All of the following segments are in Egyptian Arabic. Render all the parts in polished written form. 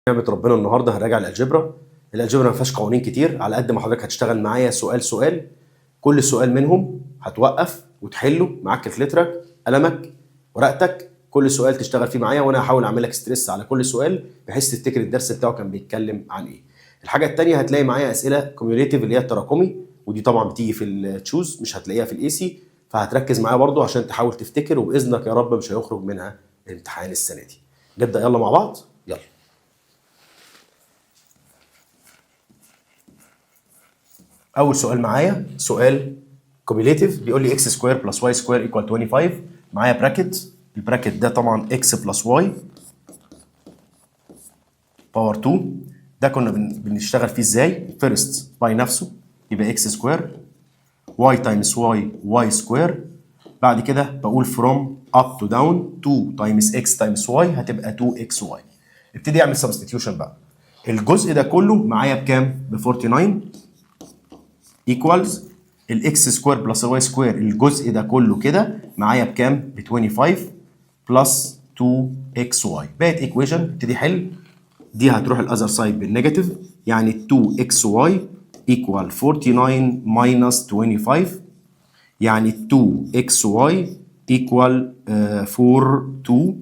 نعمة ربنا النهارده هنراجع ال algebra. ال algebra ما فيهاش قوانين كتير، على قد ما حضرتك هتشتغل معايا سؤال سؤال، كل سؤال منهم هتوقف وتحله معاك calculator ك، قلمك، ورقتك، كل سؤال تشتغل فيه معايا، وانا هحاول اعمل لك stress على كل سؤال بحيث تفتكر الدرس بتاعه كان بيتكلم عن ايه. الحاجة الثانية هتلاقي معايا اسئلة cumulative اللي هي التراكمي، ودي طبعا بتيجي في ال choose مش هتلاقيها في ال essay، فهتركز معايا برضو عشان تحاول تفتكر، وباذنك يا رب مش هيخرج منها الامتحان السنة دي. نبدا يلا مع بعض، يلا. اول سؤال معايا سؤال cumulative، بيقول لي x square plus y square equal 25. معايا bracket، ال bracket ده طبعا x plus y power 2. ده كنا بنشتغل فيه ازاي؟ first by نفسه يبقى x square y times y y square. بعد كده بقول from up to down 2 times x times y هتبقى 2 x y. ابتدي اعمل substitution بقى. الجزء ده كله معايا بكام؟ ب 49 equals ال x square plus ال y square، الجزء ده كله كده معايا بكام؟ ب 25 plus 2 x y. بقت equation، ابتدي حل. دي هتروح ال other side بال negative، يعني 2 x y equal 49 minus 25، يعني 2 x y equal 4 2.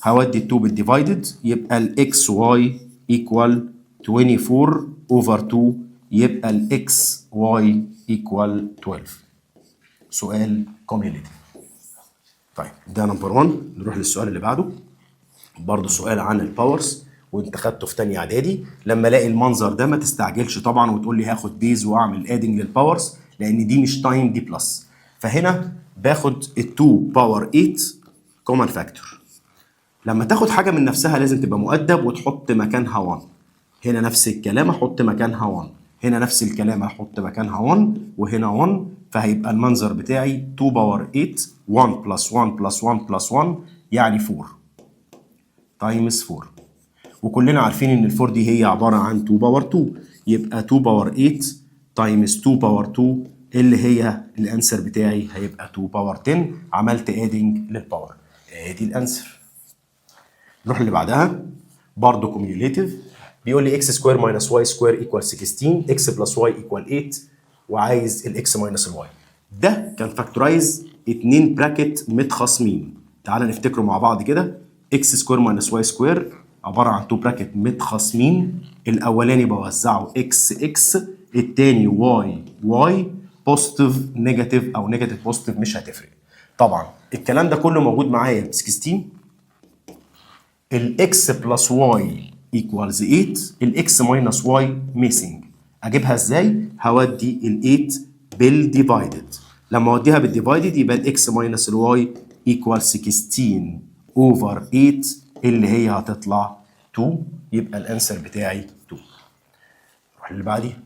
هودي 2 بال divided، يبقى ال x y equal 24 over 2، يبقى ال x y equal 12. سؤال cumulative. طيب ده number 1. نروح للسؤال اللي بعده، برضه سؤال عن ال powers وانت خدته في تانية اعدادي. لما الاقي المنظر ده ما تستعجلش طبعا وتقول لي هاخد base واعمل adding لل powers، لان دي مش time، دي plus. فهنا باخد ال 2 power 8 common factor. لما تاخد حاجة من نفسها لازم تبقى مؤدب وتحط مكانها 1. هنا نفس الكلام احط مكانها 1، هنا نفس الكلام احط مكانها 1، وهنا 1. فهيبقى المنظر بتاعي 2 power 8، 1 plus 1 plus 1 plus 1، يعني 4 times 4. وكلنا عارفين ان ال 4 دي هي عبارة عن 2 power 2، يبقى 2 power 8 times 2 power 2 اللي هي ال answer بتاعي هيبقى 2 power 10. عملت adding لل power، ادي ال answer. نروح اللي بعدها، برضه cumulative. بيقول لي x square minus y square equal 16، x plus y equal 8، وعايز ال x minus ال y. ده كان factorize اتنين bracket متخاصمين. تعال نفتكره مع بعض كده. x square minus y square عبارة عن two bracket متخاصمين، الاولاني بوزعه x x، التاني y y، positive negative او negative positive مش هتفرق. طبعا الكلام ده كله موجود معايا ب 16، ال x plus y equals 8، ال x minus y missing. اجيبها ازاي؟ هودي ال 8 بال divided. لما اوديها بال divided يبقى ال x minus ال y equal 16 over 8 اللي هي هتطلع 2، يبقى ال answer بتاعي 2. نروح اللي بعديه،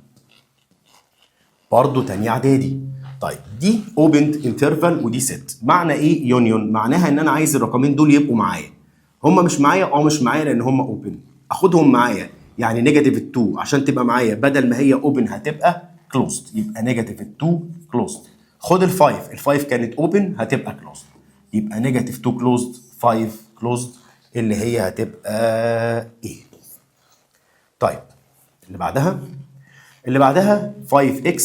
برضه تاني اعدادي. طيب دي open interval ودي set. معنى ايه union؟ معناها ان انا عايز الرقمين دول يبقوا معايا. هم مش معايا؟ اه مش معايا لان هم open. اخدهم معايا، يعني negative 2 عشان تبقى معايا، بدل ما هي open هتبقى closed، يبقى negative 2 closed. خد ال five، ال five كانت open هتبقى closed، يبقى negative 2 closed 5 closed اللي هي هتبقى ايه؟ طيب اللي بعدها، اللي بعدها 5x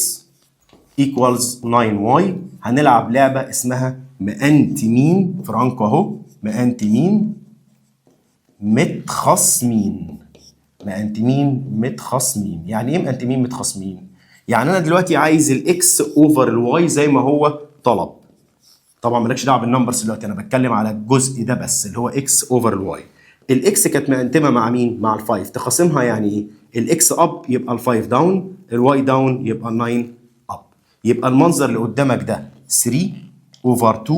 equals 9y. هنلعب لعبة اسمها مأنتمين، فرانكو اهو، مأنتمين متخاصمين. مأنتمين متخاصمين، يعني ايه مأنتمين متخاصمين؟ يعني انا دلوقتي عايز ال x over ال y زي ما هو طلب. طبعا مالكش دعوه بال numbers دلوقتي، انا بتكلم على الجزء ده بس اللي هو x over ال y. ال x كانت مأنتمه مع مين؟ مع ال five. تخاصمها يعني ايه؟ ال x up يبقى ال five down، ال y down يبقى ال9 up. يبقى المنظر اللي قدامك ده 3 over 2،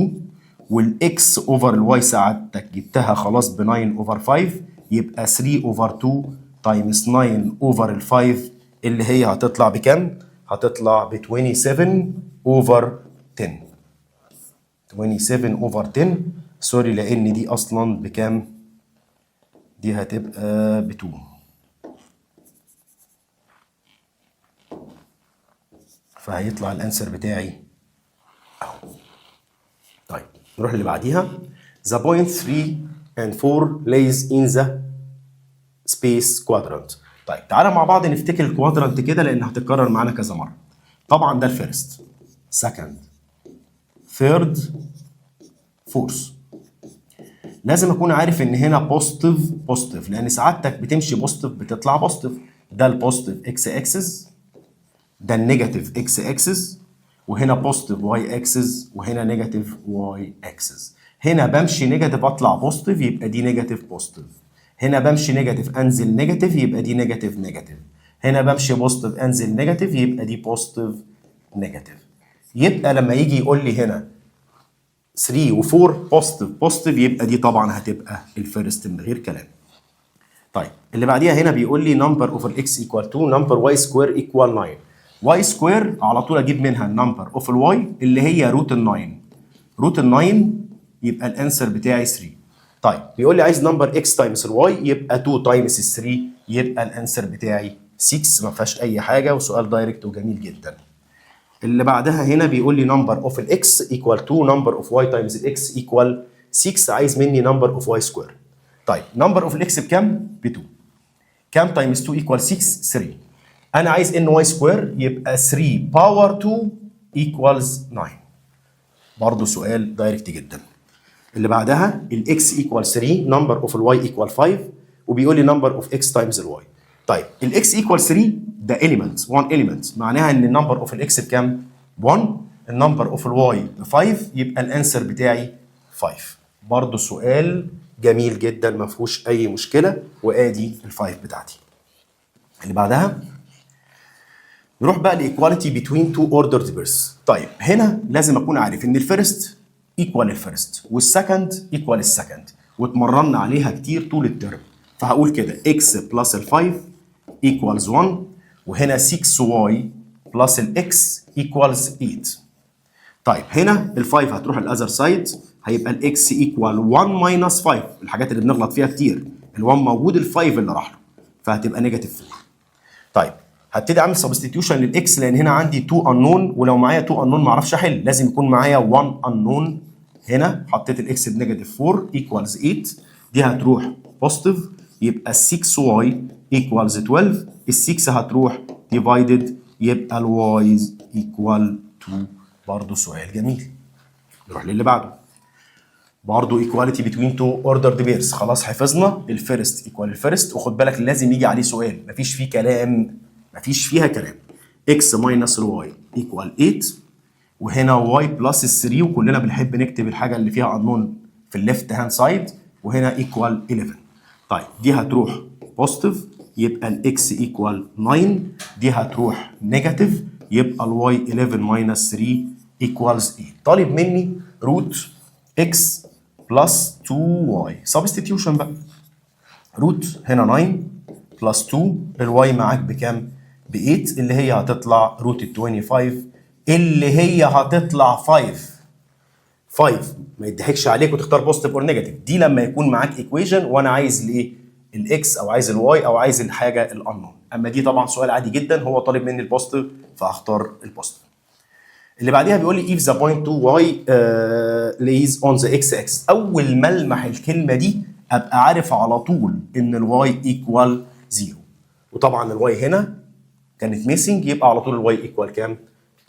وال x over ال y سعادتك جبتها خلاص ب 9 over 5، يبقى 3 over 2 times 9 over ال 5 اللي هي هتطلع بكام؟ هتطلع ب 27 over 10. 27 over 10، sorry، لان دي اصلا بكام؟ دي هتبقى ب 2. فهيطلع ال answer بتاعي اهو. طيب نروح اللي بعديها. The point 3 and 4 lays in the space quadrant. طيب تعالى مع بعض نفتكر ال quadrant كده، لان هتتكرر معانا كذا مره. طبعا ده ال first، second، third، fourth. لازم اكون عارف ان هنا positive positive، لان سعادتك بتمشي positive بتطلع positive. ده ال positive x axis، ده ال negative x axis، وهنا positive y axis، وهنا negative y axis. هنا بمشي negative اطلع positive، يبقى دي negative positive. هنا بمشي negative انزل negative، يبقى دي negative negative. هنا بمشي positive انزل negative، يبقى دي positive negative. يبقى لما يجي يقول لي هنا 3 و4 positive positive، يبقى دي طبعا هتبقى ال first من غير كلام. طيب، اللي بعديها هنا بيقول لي number of ال x equal 2، number y square equal 9. y square على طول اجيب منها ال number of ال y اللي هي root ال 9. root ال 9 يبقى ال answer بتاعي 3. طيب، بيقول لي عايز number x times ال y، يبقى 2 times 3، يبقى ال answer بتاعي 6. ما فيهاش اي حاجه، وسؤال direct وجميل جدا. اللي بعدها هنا بيقول لي number of ال x equal 2، number of y times ال x equal 6، عايز مني number of y square. طيب، number of ال x بكام؟ ب 2. كام times 2 equal 6؟ 3. انا عايز n y square، يبقى 3 power 2 equals 9. برضه سؤال direct جدا. اللي بعدها ال x equal 3، number of ال y equal 5، وبيقول لي number of x times ال y. طيب، ال x equal 3 ده element، 1 element، معناها ان ال number of ال x بكام؟ 1. ال number of ال y ب 5، يبقى ال answer بتاعي 5. برضه سؤال جميل جدا ما فيهوش اي مشكله، وادي ال 5 بتاعتي. اللي بعدها نروح بقى ل equality between two ordered pairs. طيب، هنا لازم اكون عارف ان ال first equal ال first وال second equal ال second، واتمرنا عليها كتير طول الترم. فهقول كده x plus ال 5 equals 1، وهنا 6y plus ال x equals 8. طيب، هنا ال 5 هتروح ال other side، هيبقى ال x equal 1 minus 5. الحاجات اللي بنغلط فيها كتير، ال1 موجود، ال5 اللي راح له، فهتبقى negative 4. طيب، هبتدي اعمل substitution لل x، لان هنا عندي 2 unknown، ولو معايا 2 unknown ما اعرفش احل، لازم يكون معايا 1 unknown. هنا حطيت ال x ب negative 4 equals 8، دي هتروح positive، يبقى 6y equals 12. ال 6 هتروح divided، يبقى ال y equal 2. برضه سؤال جميل. نروح للي بعده، برضه equality between two ordered pairs. خلاص، حفظنا ال first equal ال first، وخد بالك لازم يجي عليه سؤال، مفيش فيه كلام، مفيش فيها كلام. x minus ال y equal 8، وهنا y plus 3، وكلنا بنحب نكتب الحاجه اللي فيها unknown في ال left hand side، وهنا equal 11. طيب، دي هتروح positive، يبقى ال x equal 9. دي هتروح negative، يبقى ال y 11 minus 3 equals 8. طالب مني root x plus 2 y. substitution بقى، root هنا 9 plus 2، ال y معاك بكام؟ ب 8، اللي هي هتطلع root 25، اللي هي هتطلع 5. 5. ما يضحكش عليك وتختار positive or negative. دي لما يكون معاك equation وانا عايز الايه؟ ال x او عايز ال y او عايز الحاجه ال unknown. اما دي طبعا سؤال عادي جدا، هو طالب مني ال positive فهختار ال positive. اللي بعديها بيقول لي if the point 2 y lays on the x axis. اول ما المح الكلمه دي ابقى عارف على طول ان ال y equal 0، وطبعا ال y هنا كانت missing، يبقى على طول ال y equal كام؟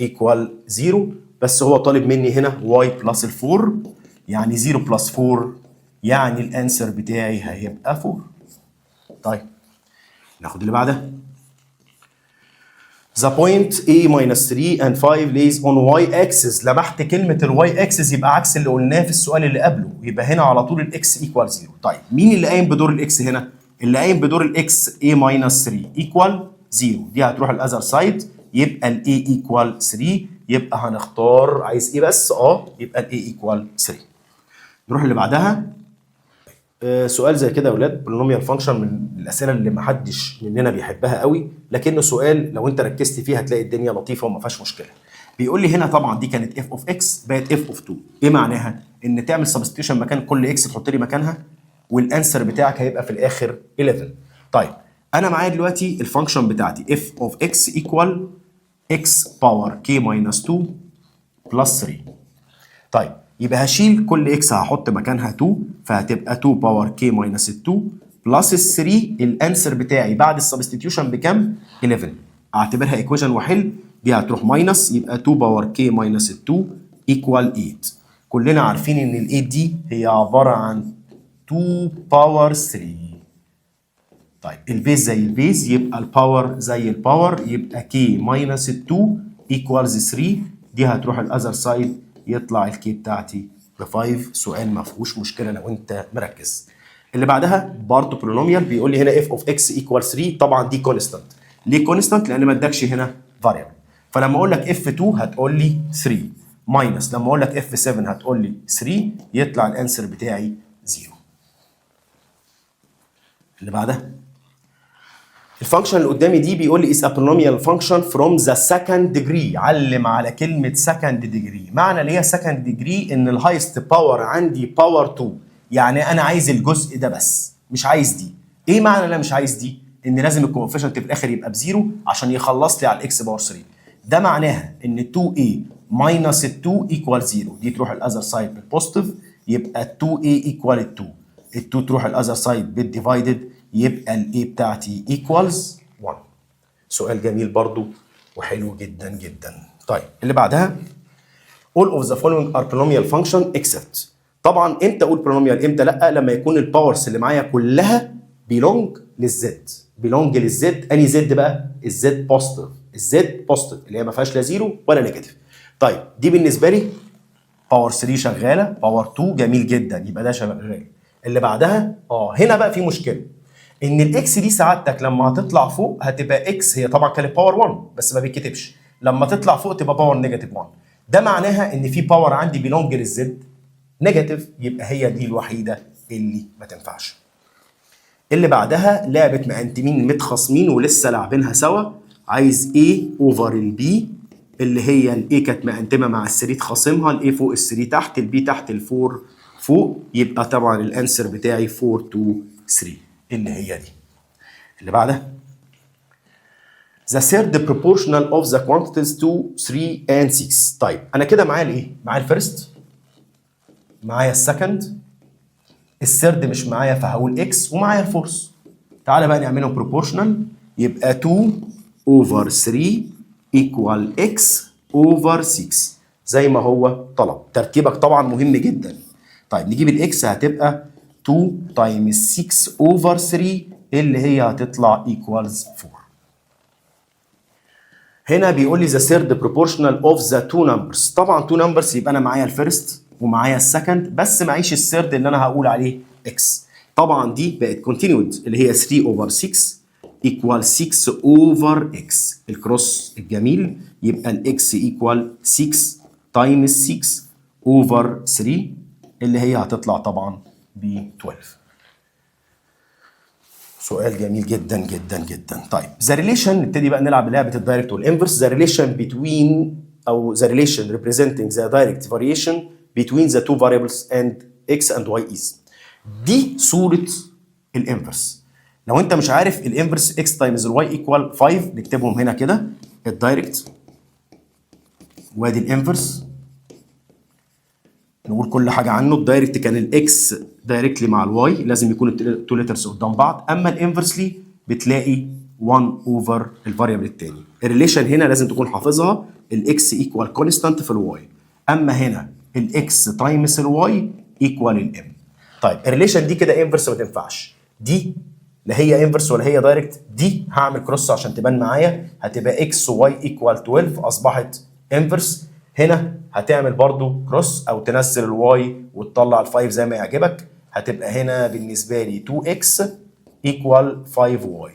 equal 0. بس هو طالب مني هنا y plus ال 4، يعني 0 plus 4، يعني ال answer بتاعي هيبقى 4. طيب، ناخد اللي بعدها. The point A minus 3 and 5 lays on y axis. لمحت كلمة ال y axis، يبقى عكس اللي قلناه في السؤال اللي قبله، يبقى هنا على طول ال x equal 0. طيب، مين اللي قايم بدور ال x هنا؟ اللي قايم بدور ال x A minus 3 equal 0. دي هتروح ال other side، يبقى ال A equal 3. يبقى هنختار، عايز ايه بس؟ يبقى ال A equal 3. نروح اللي بعدها. سؤال زي كده يا اولاد، polynomial function، من الاسئله اللي ما حدش مننا بيحبها قوي، لكنه سؤال لو انت ركزت فيه هتلاقي الدنيا لطيفه وما فيهاش مشكله. بيقول لي هنا طبعا دي كانت f of x بقت f of 2. ايه معناها؟ ان تعمل substitution مكان كل x تحط لي مكانها، وال answer بتاعك هيبقى في الاخر 11. طيب، انا معايا دلوقتي ال function بتاعتي f of x equal x power k minus 2 plus 3. طيب، يبقى هشيل كل x هحط مكانها 2، فهتبقى 2 power k minus 2 plus ال 3. ال answer بتاعي بعد ال substitution بكام؟ 11. اعتبرها equation واحل. دي هتروح minus، يبقى 2 power k minus 2 equal 8. كلنا عارفين ان ال 8 دي هي عبارة عن 2 power 3. طيب، ال base زي ال base، يبقى ال power زي ال power، يبقى k minus 2 equals 3. دي هتروح ال other side، يطلع ال k بتاعتي ب 5. سؤال ما فيهوش مشكلة لو انت مركز. اللي بعدها برضه polynomial، بيقول لي هنا f of x equal 3. طبعا دي constant. ليه constant؟ لان ما ادكش هنا variable. فلما اقول لك f 2 هتقول لي 3 minus، لما اقول لك f 7 هتقول لي 3، يطلع ال answer بتاعي 0. اللي بعدها، ال function اللي قدامي دي بيقول لي is a polynomial function from the second degree. علم على كلمة second degree. معنى اللي هي second degree ان ال highest power عندي power 2، يعني انا عايز الجزء ده بس، مش عايز دي. ايه معنى انا مش عايز دي؟ ان لازم ال coefficient في الاخر يبقى ب zero عشان يخلص لي على ال x power 3. ده معناها ان 2a minus 2 equal 0. دي تروح ال other side بال positive، يبقى 2a equal 2. ال 2 تروح ال other side بال divided، يبقى ال a بتاعتي equals 1. سؤال جميل برضو وحلو جدا جدا. طيب، اللي بعدها، all of the following are polynomial function except. طبعا امتى اقول polynomial، امتى لا؟ لما يكون ال powers اللي معايا كلها belong لل Z. belong لل Z، اني Z بقى؟ ال Z positive. ال Z positive اللي هي ما فيهاش لا zero ولا negative. طيب، دي بالنسبة لي power 3 شغاله، power 2 جميل جدا، يبقى ده شغال. اللي بعدها، هنا بقى في مشكله، ان ال x دي سعادتك لما هتطلع فوق هتبقى x. هي طبعا كانت power 1 بس ما بيتكتبش، لما تطلع فوق تبقى power negative 1. ده معناها ان في power عندي belong لل Z negative، يبقى هي دي الوحيدة اللي ما تنفعش. اللي بعدها لعبه مأنتمين متخاصمين ولسه لاعبينها سوا. عايز A over ال B، اللي هي ال A كانت مأنتمه مع ال 3 تخاصمها، ال A فوق ال 3 تحت، ال B تحت ال 4 فوق، يبقى طبعا ال answer بتاعي 4 2 3 اللي هي دي. اللي بعدها، the third proportional of the quantities 2، 3 and 6. طيب، انا كده معايا الايه؟ معايا ال first، معايا ال second، ال third مش معايا فهقول x، ومعايا ال fourth. تعالى بقى نعملهم proportional، يبقى 2 over 3 equal x over 6 زي ما هو طلب. ترتيبك طبعا مهم جدا. طيب، نجيب ال x، هتبقى 2 times 6 over 3 اللي هي هتطلع equals 4. هنا بيقول لي the third proportional of the two numbers. طبعا two numbers، يبقى انا معايا ال first ومعايا ال second، بس معيش ال third اللي انا هقول عليه x. طبعا دي بقت continued، اللي هي 3 over 6 equal 6 over x. ال cross الجميل، يبقى ال x equal 6 times 6 over 3 اللي هي هتطلع طبعا ب 12. سؤال جميل جدا جدا جدا. طيب، the relation، نبتدي بقى نلعب لعبه ال direct وال inverse. the relation between او the relation representing the direct variation between the two variables and x and y is. دي صوره ال inverse. لو انت مش عارف ال inverse، x times ال y equal 5. نكتبهم هنا كده، ال direct وادي ال inverse، نقول كل حاجة عنه. ال direct كان ال x directly مع ال y، لازم يكون ال two letters قدام بعض. اما ال inversely بتلاقي 1 over ال variable الثاني. ال relation هنا لازم تكون حافظها، ال x equal constant في ال y، اما هنا ال x times ال y equal ال m. طيب، ال relation دي كده inverse ما تنفعش، دي لا هي inverse ولا هي direct. دي هعمل cross عشان تبان معايا، هتبقى x y equal 12، اصبحت inverse. هنا هتعمل برضو cross او تنزل ال y وتطلع ال 5 زي ما يعجبك. هتبقى هنا بالنسبة لي 2 x equal 5 y،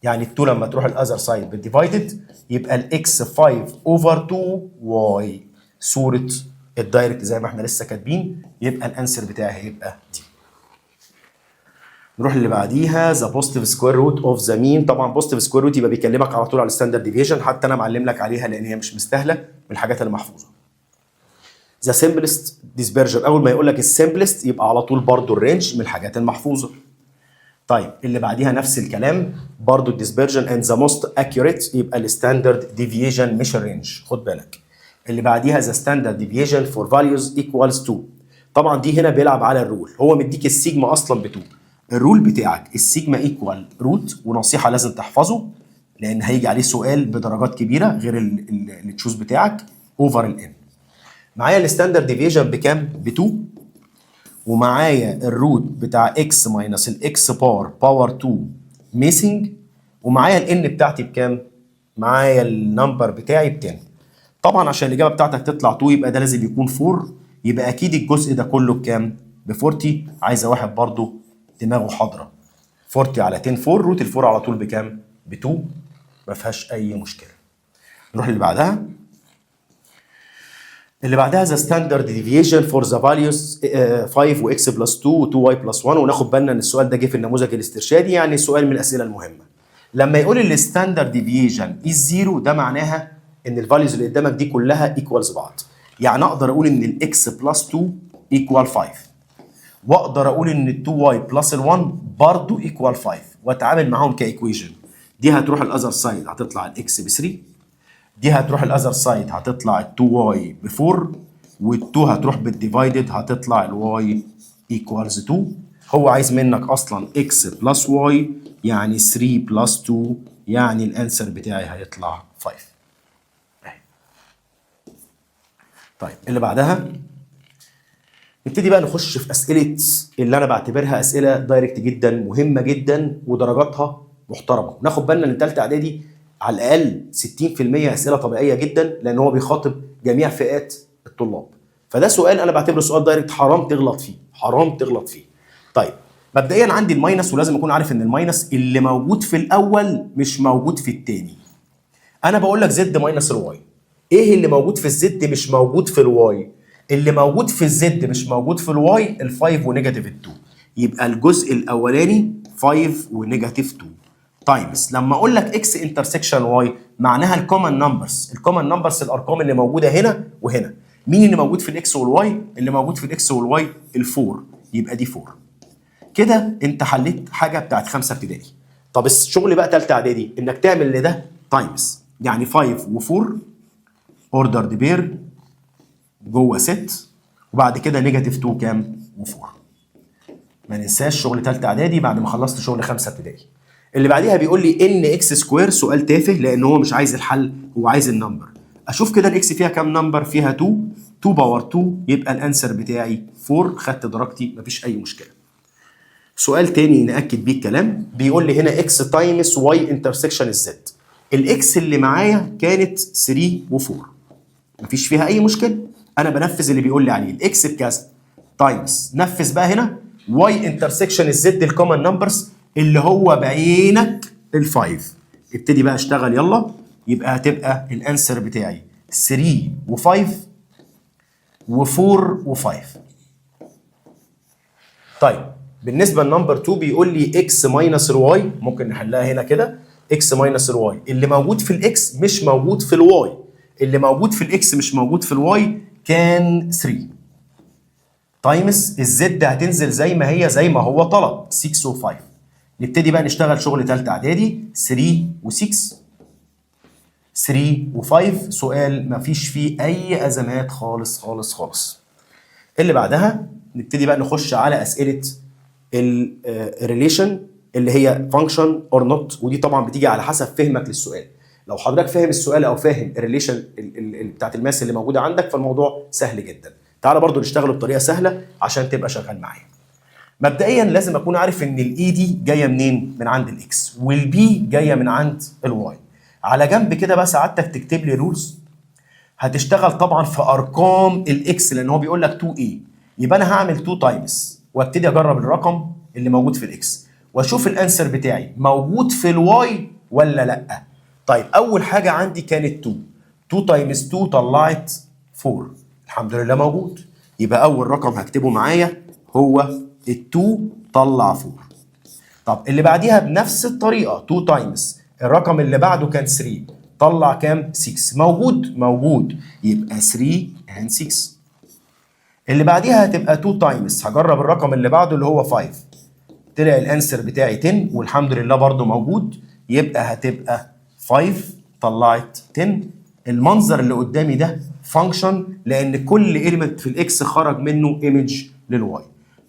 يعني ال 2 لما تروح ال other side بال divided، يبقى ال x 5 over 2 y. صوره ال direct زي ما احنا لسه كاتبين، يبقى ال answer بتاعي هيبقى دي. نروح اللي بعديها، the positive square root of the mean. طبعا positive square root يبقى بيكلمك على طول على ال standard deviation، حتى انا معلم لك عليها لان هي مش مستاهله، من الحاجات اللي محفوظه. the simplest dispersion، اول ما يقول لك ال simplest يبقى على طول برضو ال range، من الحاجات المحفوظه. طيب، اللي بعديها نفس الكلام برضو ال dispersion and the most accurate، يبقى ال standard deviation مش ال range، خد بالك. اللي بعديها، the standard deviation for values equals 2. طبعا دي هنا بيلعب على ال rule، هو مديك السيجما اصلا ب 2. ال rule بتاعك ال sigma equal root، ونصيحة لازم تحفظه لان هيجي عليه سؤال بدرجات كبيرة غير ال choose بتاعك، over ال n. معايا ال standard deviation بكام؟ ب 2. ومعايا ال root بتاع x minus ال x bar power 2 missing. ومعايا ال n بتاعتي بكام؟ معايا ال number بتاعي ب 10. طبعا عشان الاجابة بتاعتك تطلع 2 يبقى ده لازم يكون 4، يبقى اكيد الجزء ده كله بكام؟ ب 40. عايزه واحد برضو دماغه حاضره. 40 على 10، 4، root ال 4 على طول بكام؟ ب 2، ما فيهاش اي مشكله. نروح اللي بعدها. اللي بعدها the standard deviation for the values 5 و x plus 2 و 2 y plus 1. وناخد بالنا ان السؤال ده جه في النموذج الاسترشادي، يعني سؤال من الاسئلة المهمه. لما يقول ال standard deviation is zero، ده معناها ان ال values اللي قدامك دي كلها equals بعض. يعني اقدر اقول ان ال x plus 2 equal 5، واقدر اقول ان ال 2 y plus ال 1 برضه equal 5، واتعامل معاهم ك equation. دي هتروح ال other side هتطلع ال x ب 3، دي هتروح ال other side هتطلع ال 2 y ب 4، وال2 هتروح بال divided هتطلع ال y equals 2. هو عايز منك اصلا x plus y، يعني 3 plus 2، يعني ال answer بتاعي هيطلع 5. أهي. طيب، اللي بعدها نبتدي بقى نخش في اسئلة اللي انا بعتبرها اسئلة direct جدا، مهمة جدا ودرجاتها محترمه. ناخد بالنا ان ثالثة اعدادي على الاقل 60% اسئلة طبيعية جدا، لان هو بيخاطب جميع فئات الطلاب. فده سؤال انا بعتبره سؤال direct، حرام تغلط فيه، حرام تغلط فيه. طيب، مبدئيا عندي ال minus، ولازم اكون عارف ان ال minus اللي موجود في الاول مش موجود في الثاني. انا بقول لك z minus ال y، ايه اللي موجود في ال z مش موجود في ال y؟ اللي موجود في ال z مش موجود في ال y ال5 و negative 2، يبقى الجزء الاولاني 5 و negative 2 times. لما اقول لك x intersection y معناها ال common numbers. ال common numbers الارقام اللي موجودة هنا وهنا. مين اللي موجود في ال x وال y؟ اللي موجود في ال x وال y ال4، يبقى دي 4. كده انت حليت حاجة بتاعت خمسة ابتدائي. طب الشغل بقى ثالثة اعدادي انك تعمل لده times، يعني 5 و4 ordered pair جوه set، وبعد كده negative 2 كام؟ و4. ما ننساش شغل ثالثة اعدادي بعد ما خلصت شغل خمسة ابتدائي. اللي بعديها بيقول لي n x square. سؤال تافه لان هو مش عايز الحل، هو عايز ال number. اشوف كده ال x فيها كام number؟ فيها 2. 2 power 2 يبقى ال answer بتاعي 4. خدت درجتي، مفيش اي مشكله. سؤال تاني ناكد بيه الكلام، بيقول لي هنا x times y intersection ال z. ال x اللي معايا كانت 3 و4، مفيش فيها اي مشكله، انا بنفذ اللي بيقول لي عليه. ال x بكذا times، نفذ بقى هنا y intersection ال z، ال common numbers اللي هو بعينك ال5. ابتدي بقى اشتغل يلا. يبقى هتبقى ال answer بتاعي 3 و5 و4 و5. طيب، بالنسبة ل number 2 بيقول لي x minus ال y. ممكن نحلها هنا كده، x minus ال y، اللي موجود في ال x مش موجود في ال y. اللي موجود في ال x مش موجود في ال y كان 3، times ال z هتنزل زي ما هي زي ما هو طلب 6 و5. نبتدي بقى نشتغل شغل ثالثة اعدادي، 3 و6، 3 و5. سؤال ما فيش فيه اي ازمات خالص خالص خالص. اللي بعدها نبتدي بقى نخش على اسئلة ال relation اللي هي function or not، ودي طبعا بتيجي على حسب فهمك للسؤال. لو حضرتك فاهم السؤال او فاهم ال relation بتاعت ال math اللي موجودة عندك فالموضوع سهل جدا. تعالى برضو نشتغله بطريقة سهلة عشان تبقى شغال معايا. مبدئيا لازم اكون عارف ان ال a دي جاية منين؟ من عند ال x، وال b جاية من عند ال y. على جنب كده بقى سعادتك تكتب لي rules. هتشتغل طبعا في ارقام ال x لان هو بيقول لك 2 a، يبقى انا هعمل 2 times وابتدي اجرب الرقم اللي موجود في ال x واشوف ال answer بتاعي موجود في ال y ولا لا. طيب، اول حاجة عندي كانت 2. 2 times 2 طلعت 4، الحمد لله موجود. يبقى اول رقم هكتبه معايا هو ال2 طلع 4. طب اللي بعديها بنفس الطريقه، 2 times الرقم اللي بعده كان 3، طلع كام؟ 6. موجود؟ موجود، يبقى 3 and 6. اللي بعديها هتبقى 2 times، هجرب الرقم اللي بعده اللي هو 5، طلع ال answer بتاعي 10، والحمد لله برضو موجود، يبقى هتبقى 5 طلعت 10. المنظر اللي قدامي ده function لان كل element في ال x خرج منه image لل y.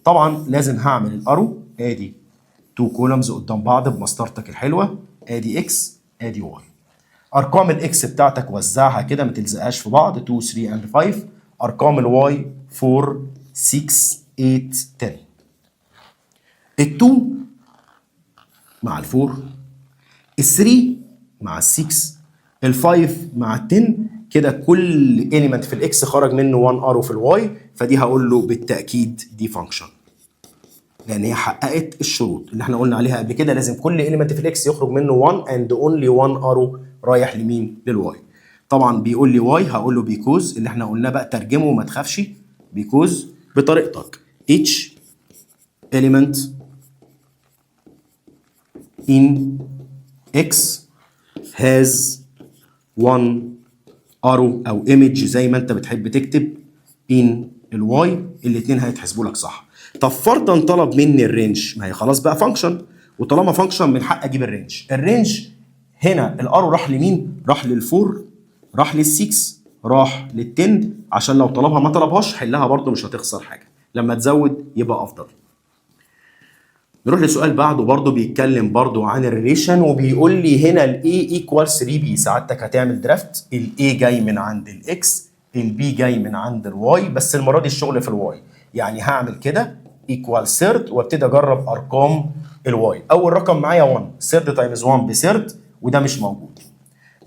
طبعا لازم هعمل ال arrow، ادي two columns قدام بعض بمسطرتك الحلوه، ادي x ادي y. ارقام ال x بتاعتك وزعها كده، ما تلزقهاش في بعض، 2، 3 and 5. ارقام ال y 4، 6، 8، 10. ال2 مع ال4، ال3 مع ال6، ال5 مع ال10. كده كل element في ال x خرج منه 1 arrow في ال y، فدي هقول له بالتاكيد دي function، لان هي حققت الشروط اللي احنا قلنا عليها قبل كده. لازم كل element في ال x يخرج منه 1 and only 1 arrow رايح لمين؟ لل y. طبعا بيقول لي why، هقول له because اللي احنا قلناه بقى، ترجمه وما تخافش، because بطريقتك، each element in x has one arrow او image زي ما انت بتحب تكتب in ال y. الاثنين هيتحسبوا لك صح. طب فرضا طلب مني ال range، ما هي خلاص بقى function، وطالما function من حق اجيب ال range. ال range هنا ال arrow راح لمين؟ راح لل four، راح لل6، راح لل10. عشان لو طلبها، ما طلبهاش حلها برضو، مش هتخسر حاجه، لما تزود يبقى افضل. نروح لسؤال بعده، برضو بيتكلم برضو عن ال relation، وبيقول لي هنا ال A equal 3 B. سعادتك هتعمل draft، ال A جاي من عند ال x، ال B جاي من عند ال y، بس المرة دي الشغل في ال y. يعني هعمل كده equal third وابتدي اجرب ارقام ال y. اول رقم معايا 1، third times 1 ب third، وده مش موجود.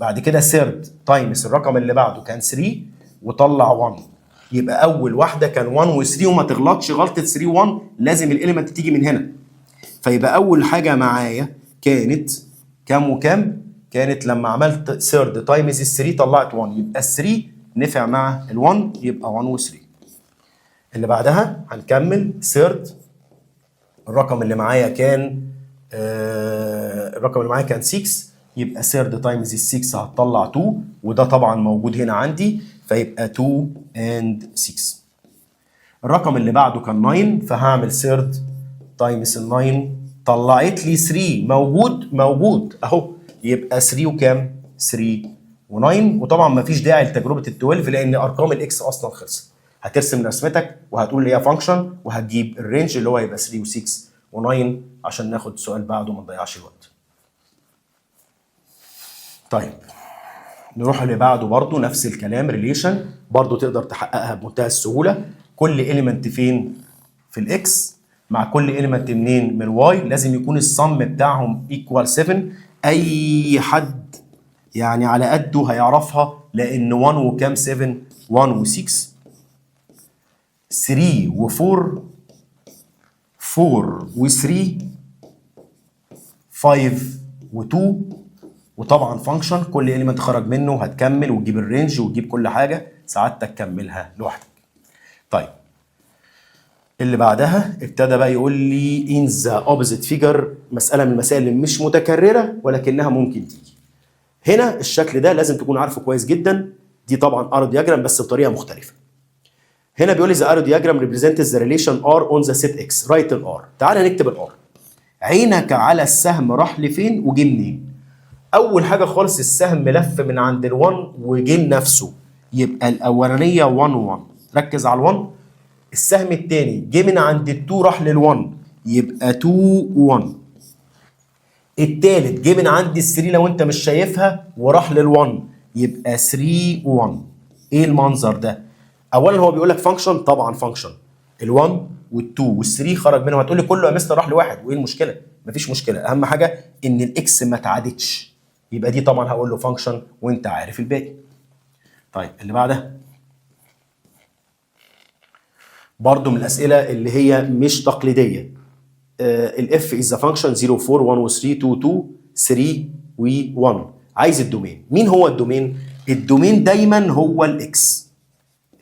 بعد كده third times الرقم اللي بعده كان 3 وطلع 1، يبقى اول واحدة كان 1 و3. وما تغلطش غلطه 3 1، لازم ال element تيجي من هنا. فيبقى اول حاجة معايا كانت كام وكام؟ كانت لما عملت third times ال 3 طلعت 1، يبقى ال 3 نفع مع ال 1، يبقى 1 و 3. اللي بعدها هنكمل third، الرقم اللي معايا كان 6، يبقى third times ال 6 هتطلع 2، وده طبعا موجود هنا عندي، فيبقى 2 and 6. الرقم اللي بعده كان 9، فهعمل third times ال 9، طلعت لي 3. موجود؟ موجود اهو، يبقى 3 وكام؟ 3 و9. وطبعا ما فيش داعي لتجربة ال 12 لان ارقام ال x اصلا خلصت. هترسم رسمتك وهتقول اللي هي function وهتجيب ال range اللي هو هيبقى 3 و6 و9، عشان ناخد السؤال بعده وما نضيعش الوقت. طيب، نروح اللي بعده، برضو نفس الكلام، relation برضو تقدر تحققها بمنتهى السهوله. كل element فين في ال x مع كل element منين؟ من ال y، لازم يكون ال sum بتاعهم equal 7. اي حد يعني على قده هيعرفها، لان 1 وكام 7؟ 1 و6، 3 و4، 4 و3، 5 و2. وطبعا function، كل element خرج منه هتكمل وتجيب ال range وتجيب كل حاجه، سعادتك كملها لوحدك. طيب، اللي بعدها ابتدى بقى يقول لي in the opposite figure، مسالة من المسائل اللي مش متكررة ولكنها ممكن تيجي. هنا الشكل ده لازم تكون عارفه كويس جدا. دي طبعا arrow diagram بس بطريقة مختلفه. هنا بيقول لي the arrow diagram represents the relation R on the set X، write ال R. تعالى نكتب ال R. عينك على السهم راح لفين وجه منين. اول حاجة خالص السهم لف من عند ال1 وجه لنفسه، يبقى الاولانية 1 1، ركز على ال1. السهم الثاني جه من عند ال2 راح لل1، يبقى 2 1. الثالث جه من عند ال3 لو انت مش شايفها وراح لل1، يبقى 3 1. ايه المنظر ده؟ اولا هو بيقول لك function، طبعا function. ال1 وال2 وال3 خرج منهم. هتقول لي كله يا مستر راح لواحد، وايه المشكله؟ مفيش مشكله، اهم حاجة ان ال x ما اتعادتش، يبقى دي طبعا هقول له function وانت عارف الباقي. طيب، اللي بعدها برضو من الاسئلة اللي هي مش تقليديه. ال f is function 0، 4، 1 و 3، 2، 2، 3 و 1. عايز ال domain. مين هو ال domain؟ ال domain دايما هو ال x.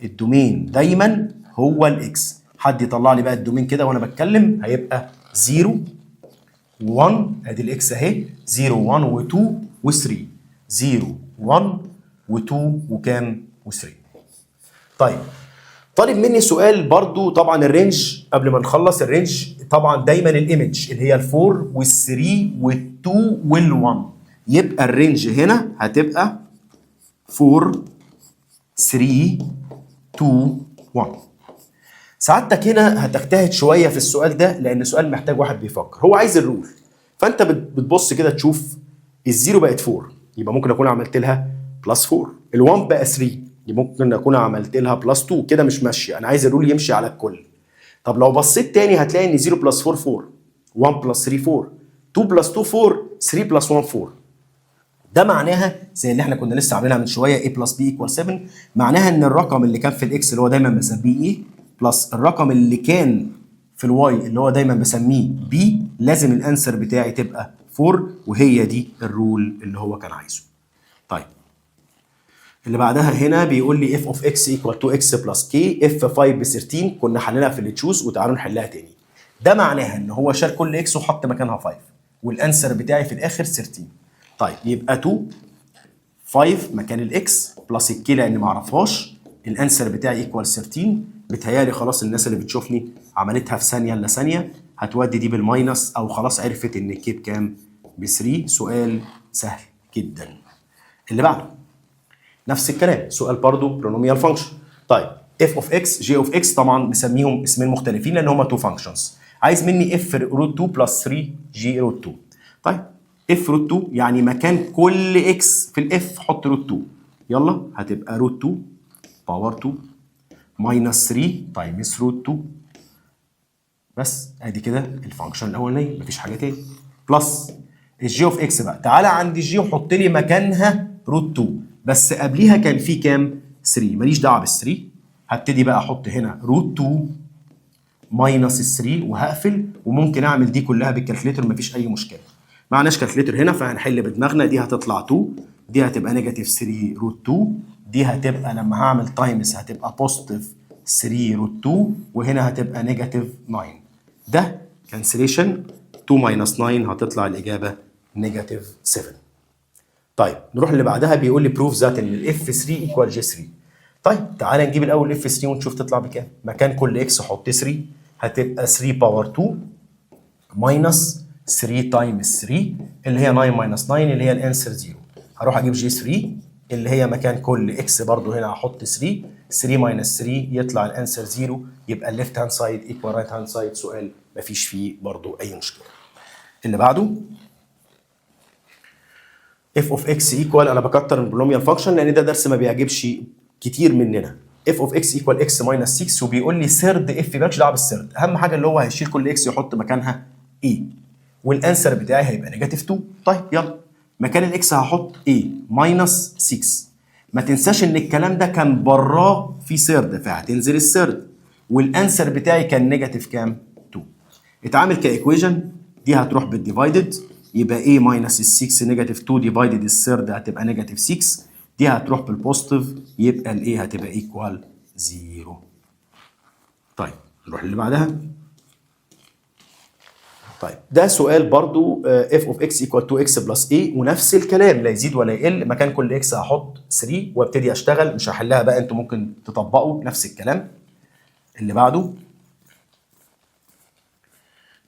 ال domain دايما هو ال x. حد يطلع لي بقى ال domain كده وانا بتكلم. هيبقى 0، 1، ادي ال x اهي، 0، 1 و2 و3، 0، 1 و2 وكام؟ و3. طيب، طالب مني سؤال برضو، طبعا ال range، قبل ما نخلص ال range طبعا دايما ال image اللي هي ال four وال3 وال2 وال1، يبقى ال range هنا هتبقى 4، 3، 2، 1. سعادتك هنا هتجتهد شوية في السؤال ده، لان سؤال محتاج واحد بيفكر. هو عايز ال rule، فانت بتبص كده تشوف ال zero بقت 4، يبقى ممكن اكون عملت لها plus 4. ال1 بقى 3، يبقى ممكن اكون عملت لها plus 2. كده مش ماشيه، انا عايز ال rule يمشي على الكل. طب لو بصيت تاني هتلاقي ان 0 plus 4 4، 1 plus 3 4، 2 plus 2 4، 3 plus 1 4. ده معناها زي اللي احنا كنا لسه عاملينها من شويه، a plus b equal 7. معناها ان الرقم اللي كان في ال x اللي هو دايما بسميه a plus الرقم اللي كان في ال y اللي هو دايما بسميه b، لازم ال answer بتاعي تبقى 4، وهي دي ال rule اللي هو كان عايزه. طيب، اللي بعدها هنا بيقول لي f of x equal 2 x plus k if 5 ب 13. كنا حليناها في ال choose، وتعالوا نحلها تاني. ده معناها ان هو شال كل x وحط مكانها 5، وال answer بتاعي في الاخر 13. طيب، يبقى 2 5 مكان ال x plus ال k لان ما اعرفهاش، ال answer بتاعي equal 13. بتهيالي خلاص الناس اللي بتشوفني عملتها في ثانية الا ثانيه، هتودي دي بال minus او خلاص عرفت ان k بكام؟ ب 3. سؤال سهل جدا. اللي بعده نفس الكلام، سؤال برضو polynomial function. طيب، f of x g of x، طبعا مسميهم اسمين مختلفين لان هما two functions. عايز مني f root 2 plus 3 g root 2. طيب، f root 2 يعني مكان كل x في ال f حط root 2. يلا، هتبقى root 2 power 2 minus 3 times root 2. بس ادي كده ال function الاولانيه، مفيش حاجة تاني. plus ال g of x بقى، تعالى عند ال g وحط لي مكانها root 2، بس قبليها كان في كام؟ 3. ماليش دعوه بال 3. هبتدي بقى احط هنا root 2 minus ال 3 وهقفل، وممكن اعمل دي كلها بال calculator، مفيش اي مشكله. معناش calculator هنا فهنحل بدماغنا. دي هتطلع 2، دي هتبقى negative 3 root 2، دي هتبقى لما هعمل times هتبقى positive 3 root 2، وهنا هتبقى negative 9. ده cancellation، 2 minus 9 هتطلع الاجابة negative 7. طيب، نروح اللي بعدها. بيقول لي prove that ان ال f 3 equal g 3. طيب، تعالى نجيب الاول f 3 ونشوف تطلع بكام. مكان كل x حط 3، هتبقى 3 power 2 minus 3 times 3 اللي هي 9 minus 9 اللي هي ال answer 0. هروح اجيب g 3 اللي هي مكان كل x برضو هنا هحط 3، 3 minus 3 يطلع ال answer 0. يبقى ال left hand side equal right hand side. سؤال مفيش فيه برضو اي مشكله. اللي بعده f of x equal، انا بكتر من polynomial function لان ده درس ما بيعجبش كتير مننا. f of x equal x minus 6، وبيقول لي third f. مالكش دعوه بال third، اهم حاجة اللي هو هيشيل كل x يحط مكانها a، وال answer بتاعي هيبقى negative 2. طيب يلا، مكان ال x هحط a minus 6. ما تنساش ان الكلام ده كان براه في third، فهتنزل ال third، وال answer بتاعي كان negative كام؟ 2. اتعامل ك equation، دي هتروح بال divided، يبقى a minus 6 negative 2 divided ال third هتبقى negative 6. دي هتروح بال positive، يبقى ال a هتبقى equal 0. طيب، نروح اللي بعدها. طيب، ده سؤال برضو f of x equal 2 x plus a، ونفس الكلام لا يزيد ولا يقل. مكان كل x هحط 3 وابتدي اشتغل. مش هحلها بقى، انتوا ممكن تطبقوا نفس الكلام. اللي بعده،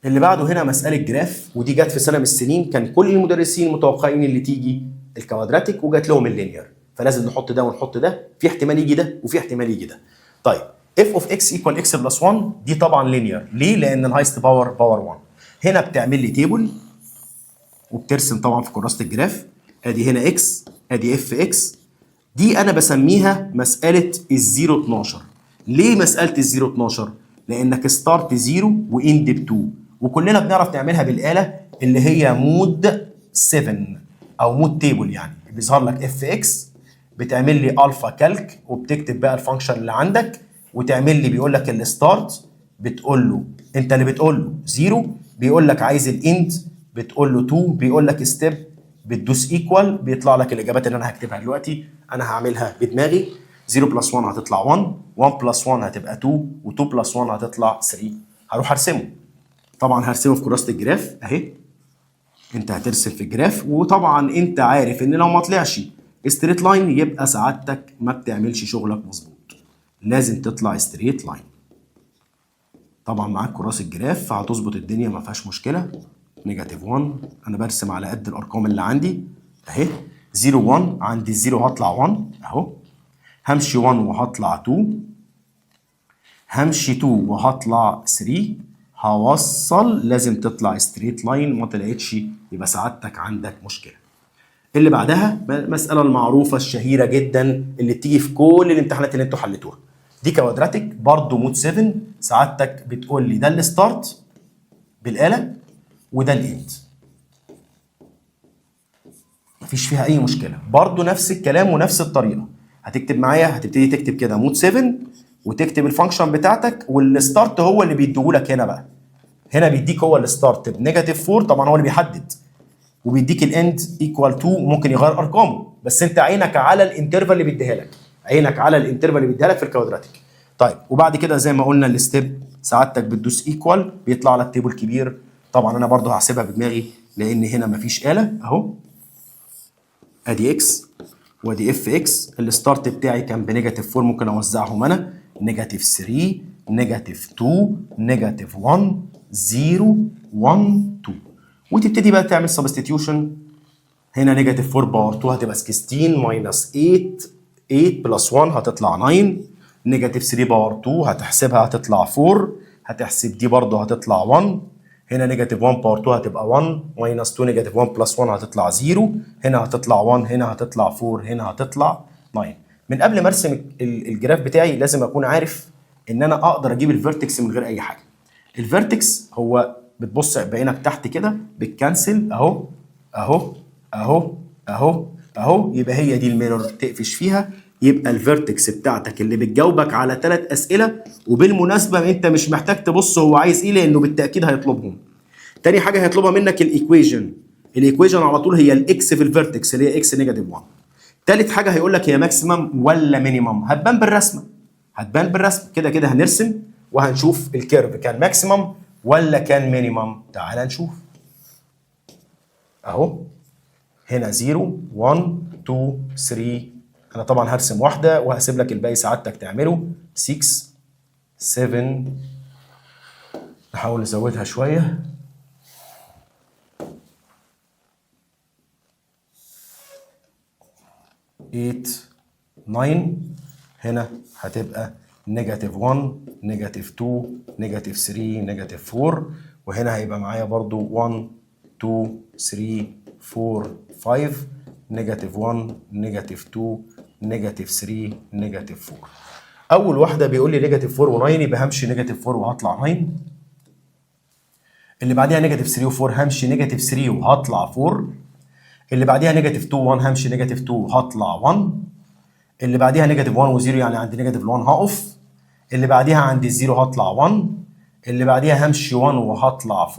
اللي بعده هنا مسألة graph، ودي جت في سنة من السنين، كان كل المدرسين متوقعين اللي تيجي ال quadratic وجات لهم ال linear، فلازم نحط ده ونحط ده، في احتمال يجي ده وفي احتمال يجي ده. طيب، f of x equal x plus 1، دي طبعا linear. ليه؟ لان ال highest power power 1. هنا بتعمل لي table وبترسم طبعا في كراسة ال graph. ادي هنا x، ادي f x. دي انا بسميها مسالة ال zero 12. ليه مسالة ال zero 12؟ لانك start 0 و end ب 2، وكلنا بنعرف نعملها بالاله اللي هي mode 7 او mode table. يعني بيظهر لك f x، بتعمل لي alpha calc وبتكتب بقى ال function اللي عندك، وتعمل لي بيقول لك ال start، بتقول له انت اللي بتقول له 0، بيقول لك عايز ال end، بتقول له 2، بيقول لك step، بتدوس equal، بيطلع لك الاجابات اللي انا هكتبها دلوقتي. انا هعملها بدماغي. 0 plus 1 هتطلع 1، 1 plus 1 هتبقى 2، و2 plus 1 هتطلع 3. هروح ارسمه، طبعا هرسمه في كراسة ال graph اهي. انت هترسم في ال graph، وطبعا انت عارف ان لو ما طلعش straight line يبقى سعادتك ما بتعملش شغلك مظبوط، لازم تطلع straight line. طبعا معاك كراسة graph فهتظبط الدنيا ما فيهاش مشكله. negative 1، انا برسم على قد الارقام اللي عندي اهي. 0 1، عندي ال zero هطلع 1 اهو، همشي 1 وهطلع 2. همشي 2 وهطلع 3، هوصل لازم تطلع straight line، ما طلعتش يبقى سعادتك عندك مشكله. اللي بعدها المسالة المعروفة الشهيرة جدا اللي بتيجي في كل الامتحانات اللي انتوا حليتوها دي، quadratic برضو mode 7. سعادتك بتقول لي ده ال start بالاله وده ال end، مفيش فيها اي مشكله. برضو نفس الكلام ونفس الطريقه، هتكتب معايا، هتبتدي تكتب كده mode 7 وتكتب ال function بتاعتك، وال start هو اللي بيديهولك هنا بقى. هنا بيديك هو ال start ب negative 4، طبعا هو اللي بيحدد، وبيديك ال end equal 2، وممكن يغير ارقامه، بس انت عينك على ال interval اللي بيديها لك، عينك على ال interval اللي بيديها لك في ال quadratic. طيب، وبعد كده زي ما قلنا ال step سعادتك بتدوس equal، بيطلع لك table كبير. طبعا انا برضو هحسبها بدماغي لان هنا مفيش آلة. اهو، ادي x وادي f x. ال start بتاعي كان ب negative 4، ممكن اوزعهم انا: negative 3، negative 2، negative 1، 0، 1، 2. وتبتدي بقى تعمل substitution. هنا negative 4 power 2 هتبقى 16، minus 8، 8 plus 1 هتطلع 9. negative 3 power 2 هتحسبها هتطلع 4، هتحسب دي برضه هتطلع 1. هنا negative 1 power 2 هتبقى 1، minus 2، negative 1 plus 1 هتطلع 0. هنا هتطلع 1، هنا هتطلع 4، هنا هتطلع 9. من قبل ما ارسم ال graph بتاعي لازم اكون عارف ان انا اقدر اجيب ال vertex من غير اي حاجه. ال vertex هو بتبص بعينك تحت كده بت cancel، اهو اهو اهو اهو اهو، يبقى هي دي ال mirror تقفش فيها. يبقى ال vertex بتاعتك اللي بتجاوبك على ثلاث اسئله، وبالمناسبة انت مش محتاج تبص هو عايز ايه لانه بالتاكيد هيطلبهم. تاني حاجة هيطلبها منك ال equation، ال equation على طول هي ال x في ال vertex اللي هي x negative 1. تالت حاجة هيقول لك هي maximum ولا minimum، هتبان بالرسمه، هتبان بالرسم. كده كده هنرسم وهنشوف ال curve كان maximum ولا كان minimum. تعال نشوف اهو، هنا 0، 1، 2، 3. انا طبعا هرسم واحدة وهسيب لك الباقي سعادتك تعمله. 6، 7، نحاول نزودها شويه، 8، 9. هنا هتبقى negative 1، negative 2، negative 3، negative 4. وهنا هيبقى معايا برضو 1، 2، 3، 4، 5، negative 1، negative 2، negative 3، negative 4. اول واحدة بيقول لي negative 4 و9، يبقى همشي negative 4 وهطلع 9. اللي بعديها negative 3 و4، همشي negative 3 وهطلع 4. اللي بعديها negative 2، 1، همشي negative 2 وهطلع 1. اللي بعديها negative 1 و0، يعني عند negative 1 هقف. اللي بعديها عند ال zero هطلع 1. اللي بعديها همشي 1 وهطلع 4،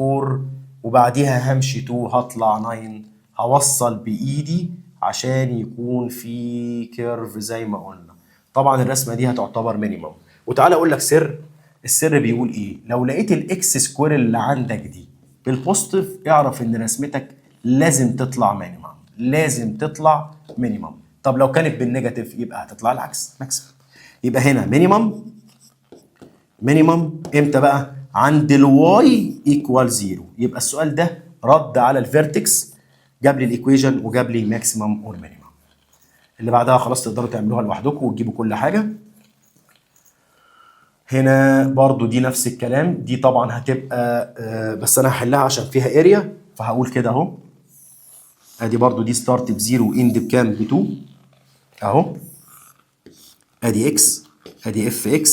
وبعديها همشي 2 هطلع 9. هوصل بايدي عشان يكون في curve زي ما قلنا. طبعا الرسمة دي هتعتبر minimum. وتعالى اقول لك سر، السر بيقول ايه؟ لو لقيت ال x square اللي عندك دي بال positive اعرف ان رسمتك لازم تطلع minimum، لازم تطلع minimum. طب لو كانت بال negative يبقى هتطلع العكس، maximum. يبقى هنا minimum. minimum امتى بقى؟ عند ال y equal 0. يبقى السؤال ده رد على ال vertex، جاب لي ال equation وجاب لي maximum or minimum. اللي بعدها خلاص تقدروا تعملوها لوحدكم وتجيبوا كل حاجه. هنا برضو دي نفس الكلام، دي طبعا هتبقى بس انا هحلها عشان فيها area، فهقول كده اهو. ادي برضو دي start ب zero و end بكام؟ ب 2. اهو، ادي x، ادي f x،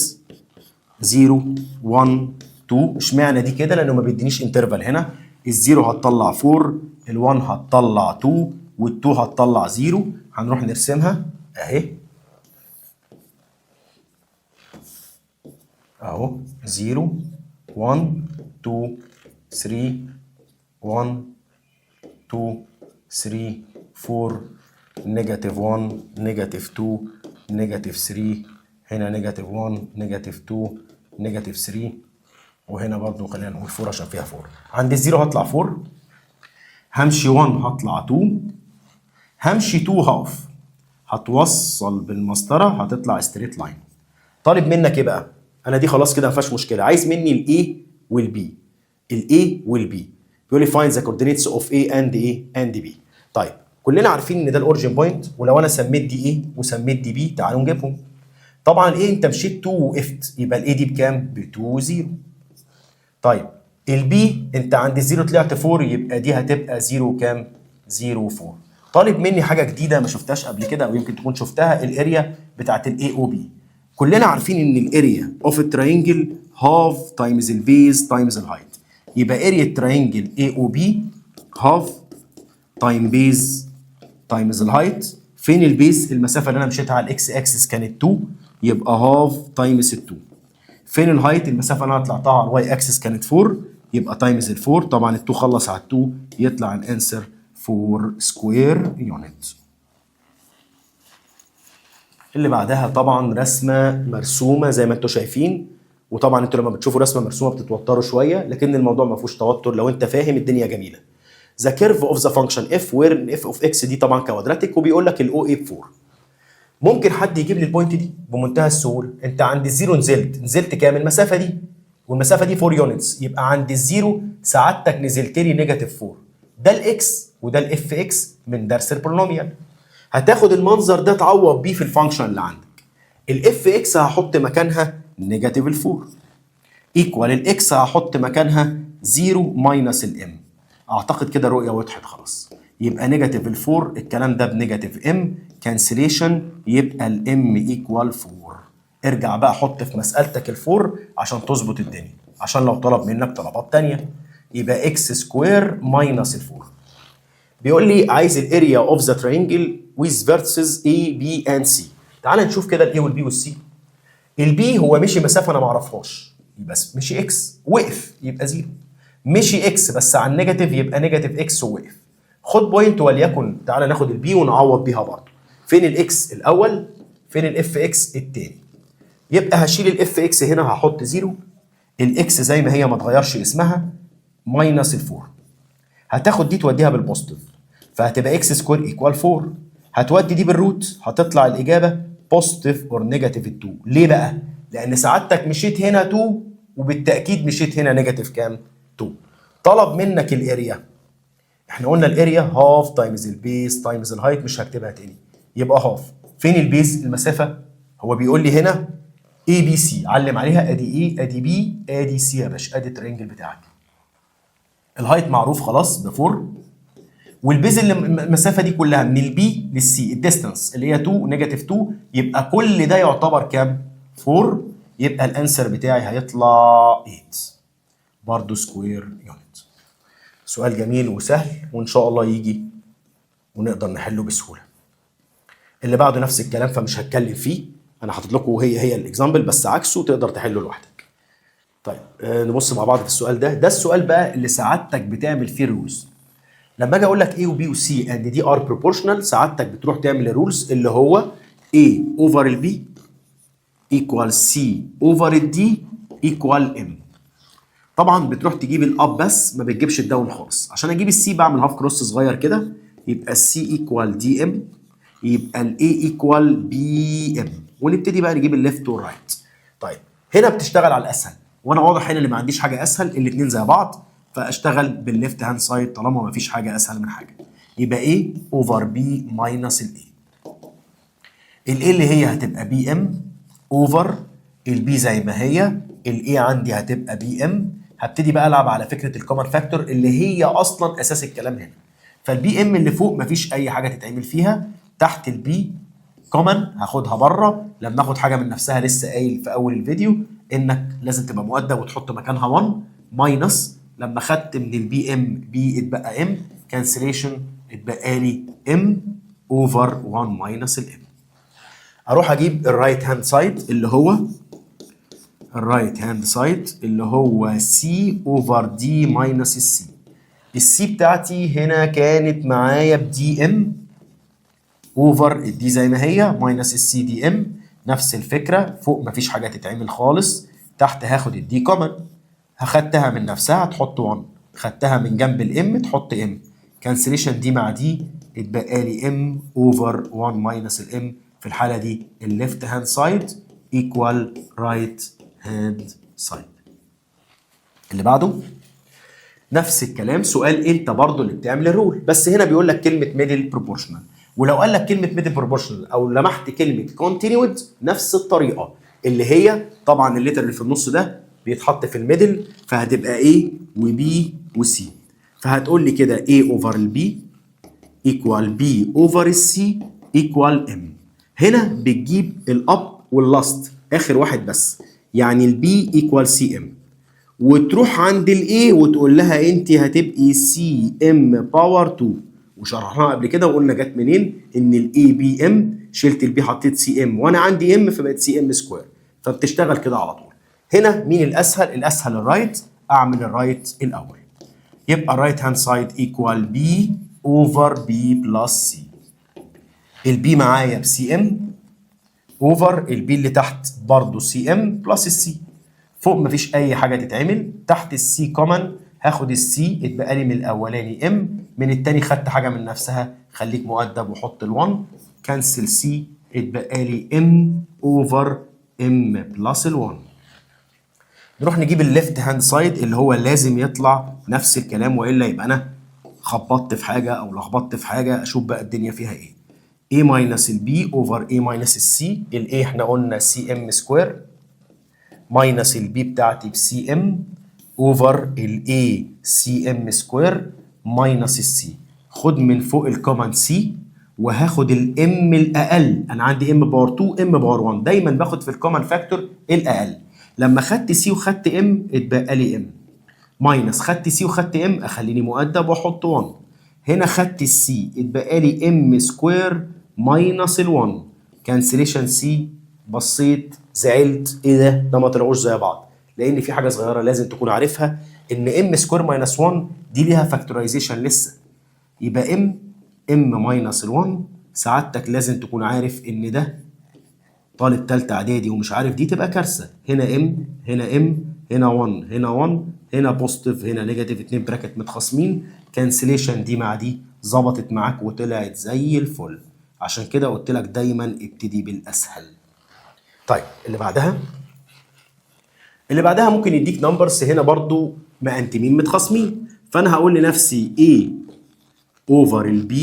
0، 1، 2. اشمعنى دي كده؟ لانه ما بيدينيش interval. هنا ال zero هتطلع 4، ال1 هتطلع 2، وال2 هتطلع 0. هنروح نرسمها اهي، اهو 0، 1، 2، 3، 1، 2، 3، 4، negative 1، negative 2، negative 3. هنا negative 1، negative 2، negative 3. وهنا برضو خلينا نقول 4 عشان فيها 4. عند ال zero هطلع 4، همشي 1 هطلع 2، همشي 2 هقف، هتوصل بالمسطره هتطلع straight line. طالب منك ايه بقى؟ انا دي خلاص كده ما فيهاش مشكله. عايز مني ال A وال B، ال A وال B. بيقول لي find the coordinates of A and A and B. طيب، كلنا عارفين ان ده ال origin point، ولو انا سميت دي A وسميت دي B، تعالوا نجيبهم. طبعا ال A انت مشيت 2 وقفت، يبقى ال A دي بكام؟ ب 2 0. طيب ال B انت عند ال zero طلعت 4، يبقى دي هتبقى 0 كام؟ 0 4. طالب مني حاجة جديدة ما شفتهاش قبل كده، او يمكن تكون شفتها، ال area بتاعت ال AOB. كلنا عارفين ان ال area of ال triangle half times ال base times ال height، يبقى area triangle AOB half time base times ال height. فين ال base؟ المسافة اللي انا مشيتها على ال x axis كانت 2، يبقى half times ال 2. فين ال height؟ المسافة اللي انا طلعتها على ال y axis كانت 4، يبقى times ال 4. طبعا ال 2 خلص على ال 2، يطلع ال answer 4 square unit. اللي بعدها طبعا رسمه مرسومه زي ما انتم شايفين، وطبعا انتوا لما بتشوفوا رسمه مرسومه بتتوتروا شويه، لكن الموضوع ما فيهوش توتر لو انت فاهم، الدنيا جميله. The curve of the function f where f of x دي طبعا quadratic، وبيقول لك ال OA ب 4. ممكن حد يجيب لي ال point دي بمنتهى السهوله. انت عند ال zero نزلت، نزلت كام؟ المسافة دي، والمسافة دي 4 units، يبقى عند ال zero سعادتك نزلت لي negative 4. ده ال x وده ال f x من درس ال polynomial. هتاخد المنظر ده تعوض بيه في ال function اللي عندك. ال f x هحط مكانها negative ال 4 equal ال x هحط مكانها 0 minus ال m. اعتقد كده الرؤية وضحت خلاص. يبقى negative ال 4، الكلام ده ب negative m، cancellation، يبقى ال m equal 4. ارجع بقى حط في مسالتك ال four عشان تظبط الدنيا، عشان لو طلب منك طلبات تانية. يبقى x square minus ال 4. بيقول لي عايز ال area of the triangle with vertices A B and C. تعال نشوف كده ال A وال B وال C. ال B هو مشي مسافة انا ما اعرفهاش، يبقى مشي x وقف يبقى zero. مشي x بس على ال negative، يبقى negative x ووقف. خد point وليكن، تعالى ناخد ال B ونعوض بيها برضه. فين ال x الاول؟ فين ال f x التاني؟ يبقى هشيل ال f x هنا، هحط zero، ال x زي ما هي ما اتغيرش اسمها، minus ال four. هتاخد دي توديها بال positive، فهتبقى x square equal 4. هتودي دي بال root، هتطلع الاجابة positive or negative 2. ليه بقى؟ لان سعادتك مشيت هنا 2، وبالتاكيد مشيت هنا negative كام؟ 2. طلب منك ال area، احنا قلنا ال area half times ال base times ال height، مش هكتبها تاني. يبقى half، فين ال base؟ المسافه، هو بيقول لي هنا A B C، علم عليها، ادي A ادي B ادي C يا باشا، ادي ال triangle بتاعك. ال height معروف خلاص ب 4، وال base اللي المسافة دي كلها من ال B لل C، ال distance اللي هي 2 negative 2، يبقى كل ده يعتبر كام؟ 4. يبقى ال answer بتاعي هيطلع 8 برضه square unit. سؤال جميل وسهل، وان شاء الله يجي ونقدر نحله بسهوله. اللي بعده نفس الكلام فمش هتكلم فيه، انا حاطط لكم هي هي ال example بس عكسه، تقدر تحله لوحدك. طيب نبص مع بعض في السؤال ده. ده السؤال بقى اللي سعادتك بتعمل فيه ال rules. لما اجي اقول لك A و B و C and D are proportional، سعادتك بتروح تعمل ال rules اللي هو A over ال B equal C over ال D equal M. طبعا بتروح تجيب ال up بس، ما بتجيبش ال down خالص. عشان اجيب ال C بعمل half cross صغير كده، يبقى ال C equal DM، يبقى ال A equal BM، ونبتدي بقى نجيب ال left وال right. طيب هنا بتشتغل على الاسهل، وانا واضح هنا اللي ما عنديش حاجة اسهل، الاثنين زي بعض، فاشتغل بال left hand side طالما ما فيش حاجة اسهل من حاجه. يبقى A over B minus ال A. ال A اللي هي هتبقى BM over ال B زي ما هي، ال A عندي هتبقى BM. هبتدي بقى العب على فكرة ال common factor اللي هي اصلا اساس الكلام هنا. فال BM اللي فوق مفيش اي حاجة تتعمل فيها، تحت ال B common هاخدها بره. لما اخد حاجة من نفسها، لسه قايل في اول الفيديو انك لازم تبقى مؤدب وتحط مكانها 1. minus، لما خدت من ال BM B اتبقى M، cancellation، اتبقى لي M over 1 minus ال M. اروح اجيب ال right hand side، اللي هو ال right hand side اللي هو C over D minus ال C. ال C بتاعتي هنا كانت معايا ب DM over ال D زي ما هي minus ال C DM. نفس الفكره، فوق مفيش حاجة تتعمل خالص، تحت هاخد ال D common، اخدتها من نفسها تحط 1، خدتها من جنب ال M تحط M، cancellation دي مع دي، اتبقى لي M over 1 minus ال M. في الحالة دي ال left hand side equal right hand side. اللي بعده نفس الكلام، سؤال انت برضو اللي بتعمل ال rule، بس هنا بيقول لك كلمة middle proportional. ولو قال لك كلمة middle proportional او لمحت كلمة continued، نفس الطريقه، اللي هي طبعا ال letter اللي في النص ده بيتحط في ال middle، فهتبقى A و B و C. فهتقول لي كده A over ال B equal B over ال C equal M. هنا بتجيب ال up وال last، اخر واحد بس، يعني ال B equal C M، وتروح عند ال A وتقول لها انت هتبقي C M power 2. وشرحناها قبل كده وقلنا جت منين، ان ال A B M، شلت ال B حطيت C M، وانا عندي M فبقت C M square. فبتشتغل كده على طول. هنا مين الاسهل؟ الاسهل ال right. اعمل ال right الاول. يبقى ال right hand side equal B over B plus C. ال B معايا ب C M over ال B اللي تحت برضه C M plus ال C. فوق مفيش اي حاجة تتعمل. تحت ال C common، هاخد ال C، اتبقى لي من الاولاني M، من التاني خدت حاجة من نفسها، خليك مؤدب وحط ال1. cancel C، اتبقى لي M over M plus ال1. نروح نجيب ال left hand side، اللي هو لازم يطلع نفس الكلام، والا يبقى انا خبطت في حاجة او لخبطت في حاجه. اشوف بقى الدنيا فيها ايه. A minus ال B over A minus ال C. ال A احنا قلنا C M square minus ال B بتاعتي ب C M over ال A C M square minus ال C. خد من فوق ال common C، وهاخد ال M الاقل. انا عندي M power 2، M power 1، دايما باخد في ال common factor الاقل. لما خدت C وخدت M اتبقى لي M. minus، خدت C وخدت M، اخليني مؤدب واحط 1. هنا خدت ال C، اتبقى لي M square minus ال1. cancellation C. بصيت زعلت، ايه ده؟ ده ما طلعوش زي بعض، لان في حاجة صغيرة لازم تكون عارفها، ان M square minus 1 دي ليها factorization لسه، يبقى M M minus ال1. سعادتك لازم تكون عارف ان ده طالب تالتة اعدادي ومش عارف دي تبقى كارثه. هنا M، هنا M، هنا 1، هنا 1، هنا positive، هنا negative، اتنين bracket متخاصمين. cancellation دي مع دي، ظبطت معاك وطلعت زي الفل. عشان كده قلت لك دايما ابتدي بالاسهل. طيب، اللي بعدها، اللي بعدها ممكن يديك numbers هنا برضو مأنتمين متخاصمين، فانا هقول لنفسي A over ال B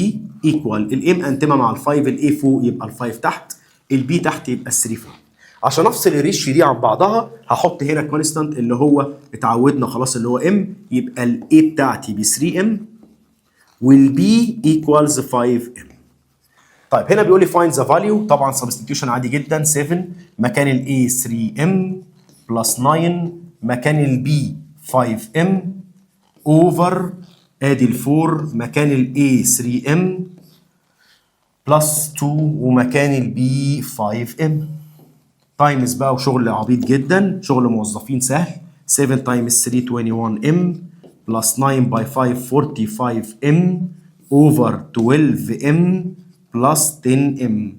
equal ال A مأنتمه مع ال 5، ال A فوق يبقى ال 5 تحت، ال B تحت يبقى ال 3 فوق. عشان افصل ال ratio دي عن بعضها هحط هنا constant اللي هو اتعودنا خلاص، اللي هو M. يبقى ال A بتاعتي ب 3 M وال B equals 5 M. طيب، هنا بيقول لي find the value. طبعا substitution عادي جدا، 7 مكان ال A 3 M plus 9 مكان ال B 5 M over ادي ال 4 مكان ال A 3 M plus 2 ومكان ال B 5 M. times بقى وشغل عبيط جدا، شغل موظفين سهل. 7 times 3 21 M plus 9 by 5 45 M over 12 M plus 10 M.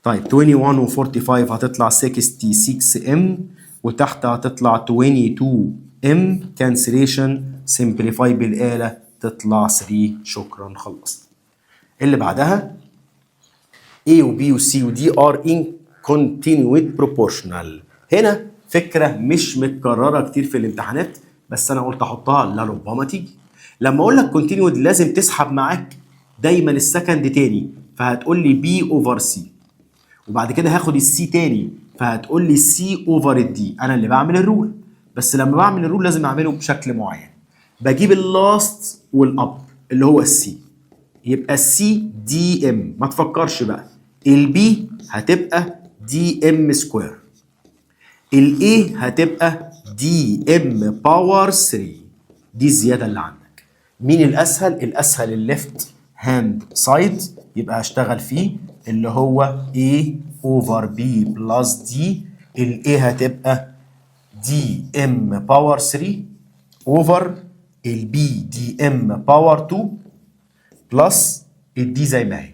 طيب، 21 و 45 هتطلع 66 M، وتحت هتطلع 22 M. cancellation، simplify بالآلة، تطلع 3. شكرا، خلصت. اللي بعدها A و B و C و D are in continued proportional. هنا فكرة مش متكررة كتير في الامتحانات، بس أنا قلت أحطها لربما تيجي. لما أقول لك continued لازم تسحب معاك دايما ال second تاني، فهتقول لي B over C، وبعد كده هاخد ال C تاني، فهتقول لي C over ال D. انا اللي بعمل ال rule، بس لما بعمل ال rule لازم اعمله بشكل معين. بجيب ال last وال up اللي هو ال C، يبقى ال C D M. ما تفكرش بقى، ال B هتبقى D M square، ال A هتبقى D M power 3. دي الزيادة اللي عندك. مين الاسهل؟ الاسهل ال left hand side، يبقى هشتغل فيه، اللي هو A over B plus D. ال A هتبقى D M power 3 over ال B D M power 2 plus ال D زي ما هي.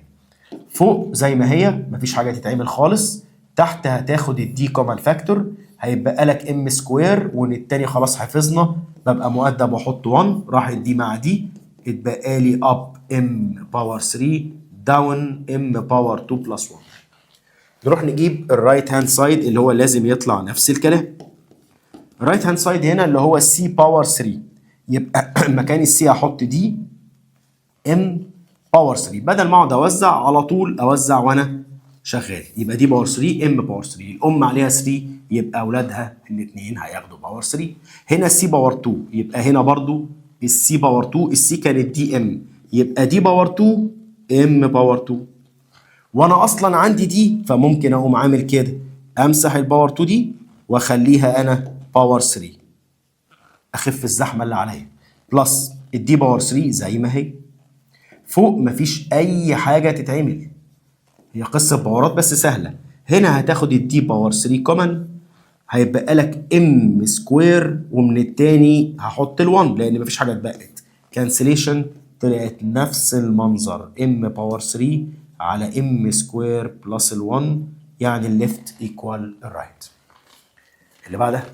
فوق زي ما هي، مفيش حاجة تتعمل خالص. تحت هتاخد ال D common factor، هيبقى لك M square، وان التاني خلاص حفظنا، ببقى مؤدب واحط 1. راحت دي مع دي، اتبقى لي up M power 3 down M power 2 plus 1. نروح نجيب ال right hand side اللي هو لازم يطلع نفس الكلام. ال right hand side هنا اللي هو C power 3، يبقى مكان ال C هحط D M power 3. بدل ما اقعد اوزع على طول، اوزع وانا شغال. يبقى d power 3 m power 3، الام عليها 3 يبقى اولادها الاثنين هياخدوا power 3. هنا ال c power 2، يبقى هنا برضو ال c power 2. ال c كانت d m، يبقى d power 2 m power 2. وانا اصلا عندي d، فممكن اقوم عامل كده، امسح ال power 2 دي واخليها انا power 3، اخف الزحمة اللي عليا. plus ال d power 3 زي ما هي. فوق مفيش اي حاجة تتعمل، هي قصة power ات بس سهله. هنا هتاخد ال d power 3 common، هيبقى لك m square، ومن التاني هحط ال1 لان مفيش حاجة اتبقت. cancellation، طلعت نفس المنظر، m power 3 على m square plus ال1، يعني ال left equal ال right. اللي بعدها،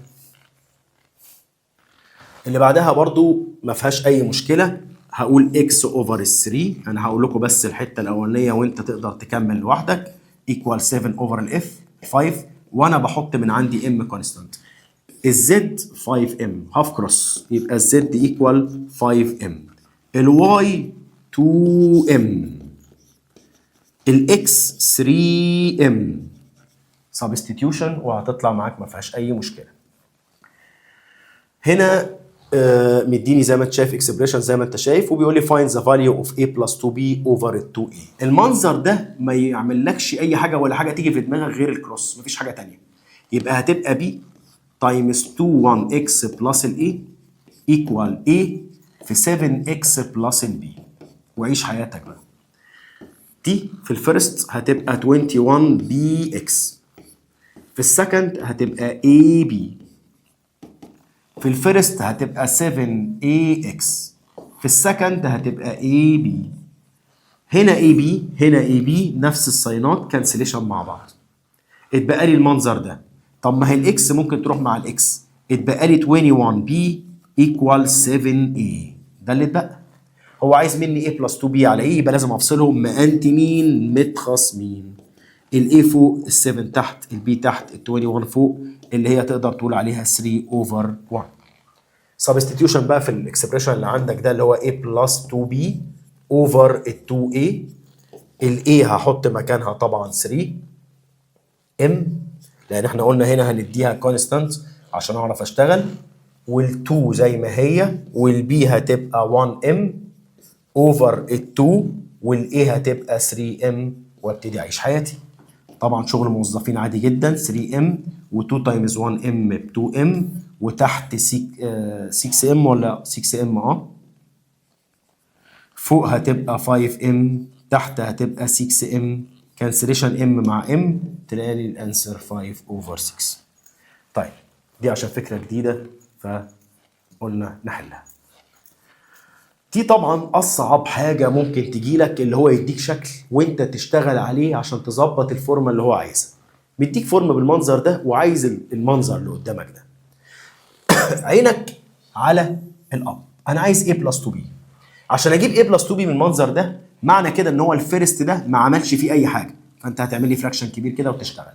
اللي بعدها برضو ما فيهاش اي مشكله. هقول x over 3، انا هقول لكم بس الحتة الاولانية وانت تقدر تكمل لوحدك، equal 7 over ال f 5، وانا بحط من عندي m constant. ال z 5 m، half cross، يبقى ال z equal 5 m، ال y 2 m، ال x 3 m. substitution وهتطلع معاك، ما فيهاش اي مشكله. هنا مديني زي ما انت شايف expression زي ما انت شايف، وبيقول لي find the value of a plus 2b over 2a. المنظر ده ما يعملكش اي حاجة ولا حاجة تيجي في دماغك غير ال cross، مفيش حاجة تانية. يبقى هتبقى b times 2 1 x plus ال a equal a في 7 x plus ال b، وعيش حياتك بقى. دي في ال first هتبقى 21 b x، في ال second هتبقى a b، في ال first هتبقى 7 a x، في ال second هتبقى a b. هنا a b، هنا a b، نفس ال sign ات، cancellation مع بعض. اتبقى لي المنظر ده. طب ما هي ال x ممكن تروح مع ال x، اتبقى لي 21 b equal 7 a. ده اللي اتبقى. هو عايز مني a plus 2 b على a، يبقى لازم افصلهم مأنتمين متخاصمين. ال a فوق، ال7 تحت، ال b تحت، ال21 فوق، اللي هي تقدر تقول عليها 3 over 1. substitution بقى في ال expression اللي عندك ده، اللي هو a plus 2b over ال 2a. ال a هحط مكانها طبعا 3 m، لان احنا قلنا هنا هنديها constant عشان اعرف اشتغل، وال2 زي ما هي، وال b هتبقى 1 m over ال2، وال a هتبقى 3 m، وابتدي اعيش حياتي. طبعا شغل موظفين عادي جدا، 3 m و2 times 1 m ب 2 m، وتحت 6 m ولا 6 m؟ اه. فوق هتبقى 5 m، تحت هتبقى 6 m. cancellation m مع m، تلاقي لي ال answer 5 over 6. طيب، دي عشان فكرة جديدة فقلنا نحلها. دي طبعا اصعب حاجة ممكن تجي لك، اللي هو يديك شكل وانت تشتغل عليه عشان تظبط الفورمة اللي هو عايزها. مديك form بالمنظر ده وعايز المنظر اللي قدامك ده. عينك على ال up. انا عايز a plus 2b. عشان اجيب a plus 2b من المنظر ده، معنى كده ان هو ال first ده ما عملش فيه اي حاجه، فانت هتعمل لي fraction كبير كده وتشتغل.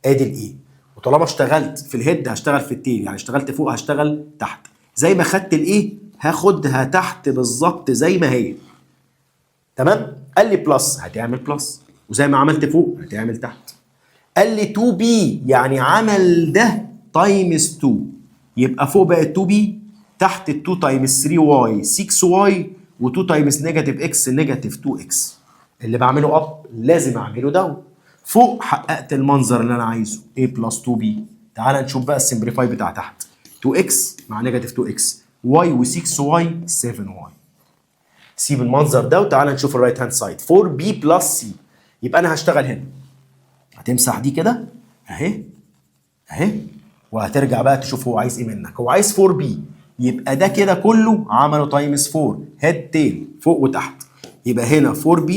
ادي ال a، وطالما اشتغلت في ال head هشتغل في ال tail، يعني اشتغلت فوق هشتغل تحت. زي ما خدت ال a هاخدها تحت بالظبط زي ما هي. تمام؟ قال لي plus، هتعمل plus، وزي ما عملت فوق هتعمل تحت. قال لي 2 b، يعني عمل ده times 2، يبقى فوق بقت 2 b، تحت ال 2 times 3 y 6 y، و2 times negative x negative 2 x. اللي بعمله up لازم اعمله down. فوق حققت المنظر اللي انا عايزه، a plus 2 b. تعال نشوف بقى ال simplify بتاع تحت، 2 x مع negative 2 x، y و6 y 7 y. سيب المنظر ده وتعالى نشوف ال right hand side، 4 b plus c. يبقى انا هشتغل هنا، هتمسح دي كده اهي اهي، وهترجع بقى تشوف هو عايز ايه منك. هو عايز 4 b، يبقى ده كده كله عمله times 4، head tail، فوق وتحت. يبقى هنا 4 b،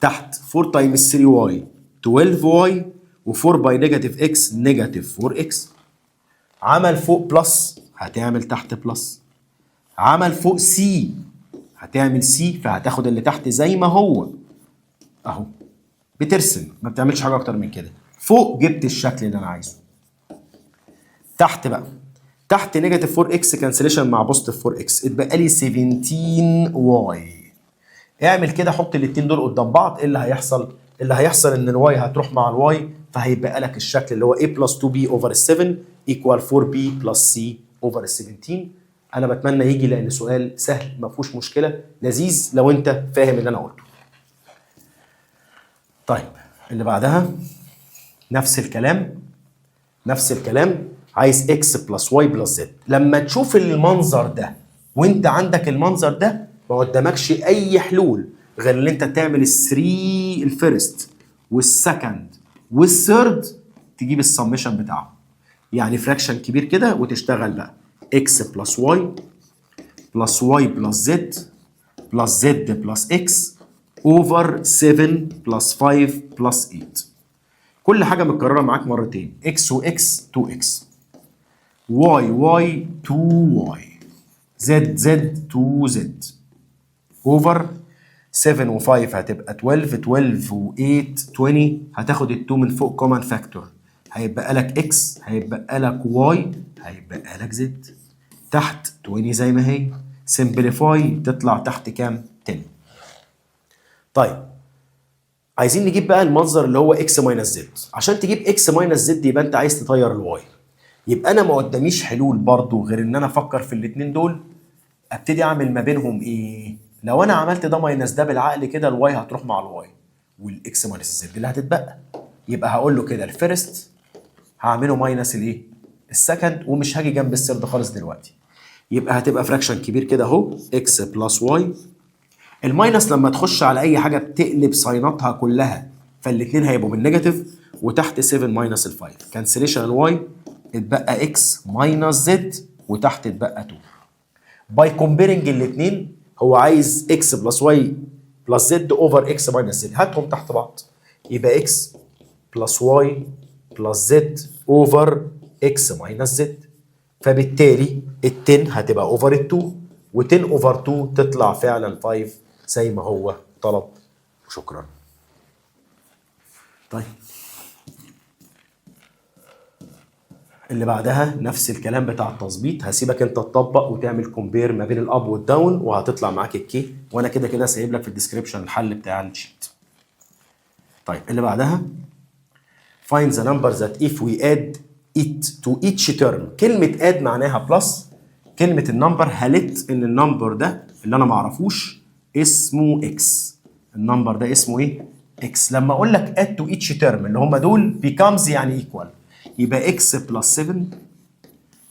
تحت 4 times 3 y 12 y، و4 by negative x negative 4 x. عمل فوق plus، هتعمل تحت plus. عمل فوق c، هتعمل c، فهتاخد اللي تحت زي ما هو اهو. بترسم، ما بتعملش حاجة اكتر من كده. فوق جبت الشكل اللي انا عايزه. تحت بقى، تحت negative 4 x cancellation مع positive 4 x، اتبقى لي 17 y. اعمل كده، حط الاثنين دول قدام بعض، ايه اللي هيحصل؟ اللي هيحصل ان ال y هتروح مع ال y، فهيبقى لك الشكل اللي هو a plus 2b over 7 equal 4b plus c over 17. انا بتمنى يجي لان سؤال سهل ما فيهوش مشكله، لذيذ لو انت فاهم اللي انا قلته. طيب، اللي بعدها نفس الكلام، نفس الكلام، عايز x plus y plus z. لما تشوف المنظر ده وانت عندك المنظر ده، ما قدامكش اي حلول غير ان انت تعمل ال 3، ال first وال second وال third، تجيب السمشن بتاعهم، يعني fraction كبير كده، وتشتغل بقى x plus y plus y plus z plus z plus x over 7 plus 5 plus 8. كل حاجة متكررة معاك مرتين، x و x 2x، y y 2y، z z 2z، over 7 و5 هتبقى 12، 12 و8 20. هتاخد ال 2 من فوق common factor، هيبقى لك x، هيبقى لك y، هيبقى لك z، تحت 20 زي ما هي. simplify، تطلع تحت كام؟ 10. طيب، عايزين نجيب بقى المنظر اللي هو x minus z. عشان تجيب x minus z يبقى انت عايز تطير ال y، يبقى انا ما قداميش حلول برضو غير ان انا افكر في الاثنين دول، ابتدي اعمل ما بينهم ايه؟ لو انا عملت ده minus ده، بالعقل كده ال y هتروح مع ال y وال x minus ال z اللي هتتبقى. يبقى هقول له كده ال first هعمله minus الايه؟ ال second، ومش هاجي جنب ال third خالص دلوقتي. يبقى هتبقى fraction كبير كده اهو، x plus y، ال minus لما تخش على اي حاجة بتقلب sign اتها كلها، فالاثنين هيبقوا بال negative، وتحت 7 minus ال 5. cancellation ال y، اتبقى x minus z، وتحت اتبقى 2. by comparing الاثنين، هو عايز x plus y plus z over x minus z، هاتهم تحت بعض، يبقى x plus y plus z over x minus z، فبالتالي ال 10 هتبقى over ال 2، و10 over 2 تطلع فعلا 5 زي ما هو طلب، وشكرا. طيب، اللي بعدها نفس الكلام بتاع التظبيط، هسيبك انت تطبق وتعمل compare ما بين ال up وال down وهتطلع معاك ال k، وانا كده كده سايب لك في ال description الحل بتاع ال sheet. طيب، اللي بعدها find the number that if we add it to each term. كلمة add معناها plus. كلمة ال number، ه let ان ال number ده اللي انا معرفوش اسمه x. ال number ده اسمه ايه؟ x. لما اقول لك add to each term اللي هم دول becomes يعني equal، يبقى x plus 7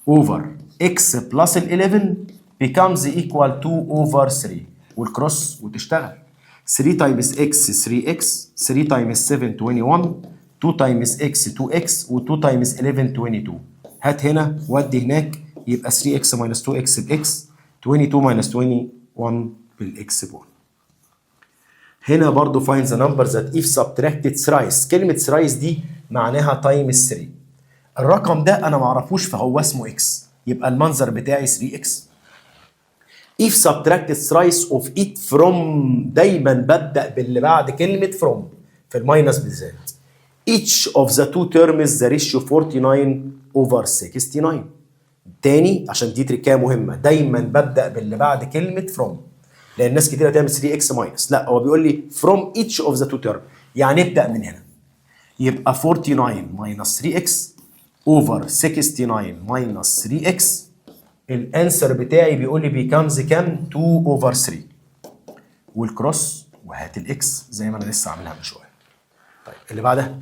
over x plus 11 becomes equal 2 over 3، وال cross وتشتغل. 3 times x 3x، 3 times 7 21، 2 times x 2x، و2 times 11 22. هات هنا ودي هناك، يبقى 3x minus 2x ب x، 22 minus 21 بال x ب 1. هنا برضو find the number that if subtracted thrice. كلمة thrice دي معناها times 3. الرقم ده انا معرفوش فهو اسمه x، يبقى المنظر بتاعي 3x. if subtracted thrice of it from، دايما ببدأ باللي بعد كلمة from في ال minus بالذات، each of the two terms the ratio 49 over 69. تاني عشان دي تريكايه مهمه، دايما ببدا باللي بعد كلمة from، لان ناس كتير هتعمل 3 x minus. لا، هو بيقول لي from each of the two term، يعني ابدا من هنا. يبقى 49 minus 3 x over 69 minus 3 x، ال answer بتاعي بيقول لي becomes كام؟ 2 over 3، وال cross وهات ال x زي ما انا لسه عاملها من شويه. طيب، اللي بعدها،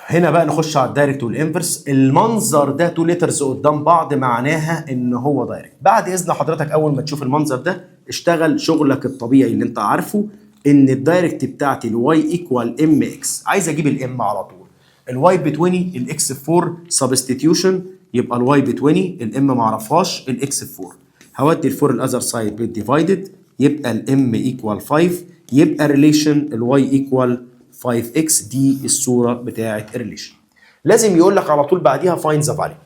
هنا بقى نخش على ال direct وال inverse. المنظر ده two letters قدام بعض معناها ان هو direct. بعد اذن حضرتك، اول ما تشوف المنظر ده اشتغل شغلك الطبيعي اللي انت عارفه، ان ال direct بتاعتي ال y equal m x. عايز اجيب ال m على طول. ال y ب 20، ال x ب 4، substitution، يبقى ال y ب 20، ال m ما اعرفهاش، ال x ب 4. هودي ال 4 ال other side بال divided، يبقى ال m equal 5، يبقى relation ال y equal 5 x. دي الصورة بتاعه ال relation. لازم يقول لك على طول بعديها find the value.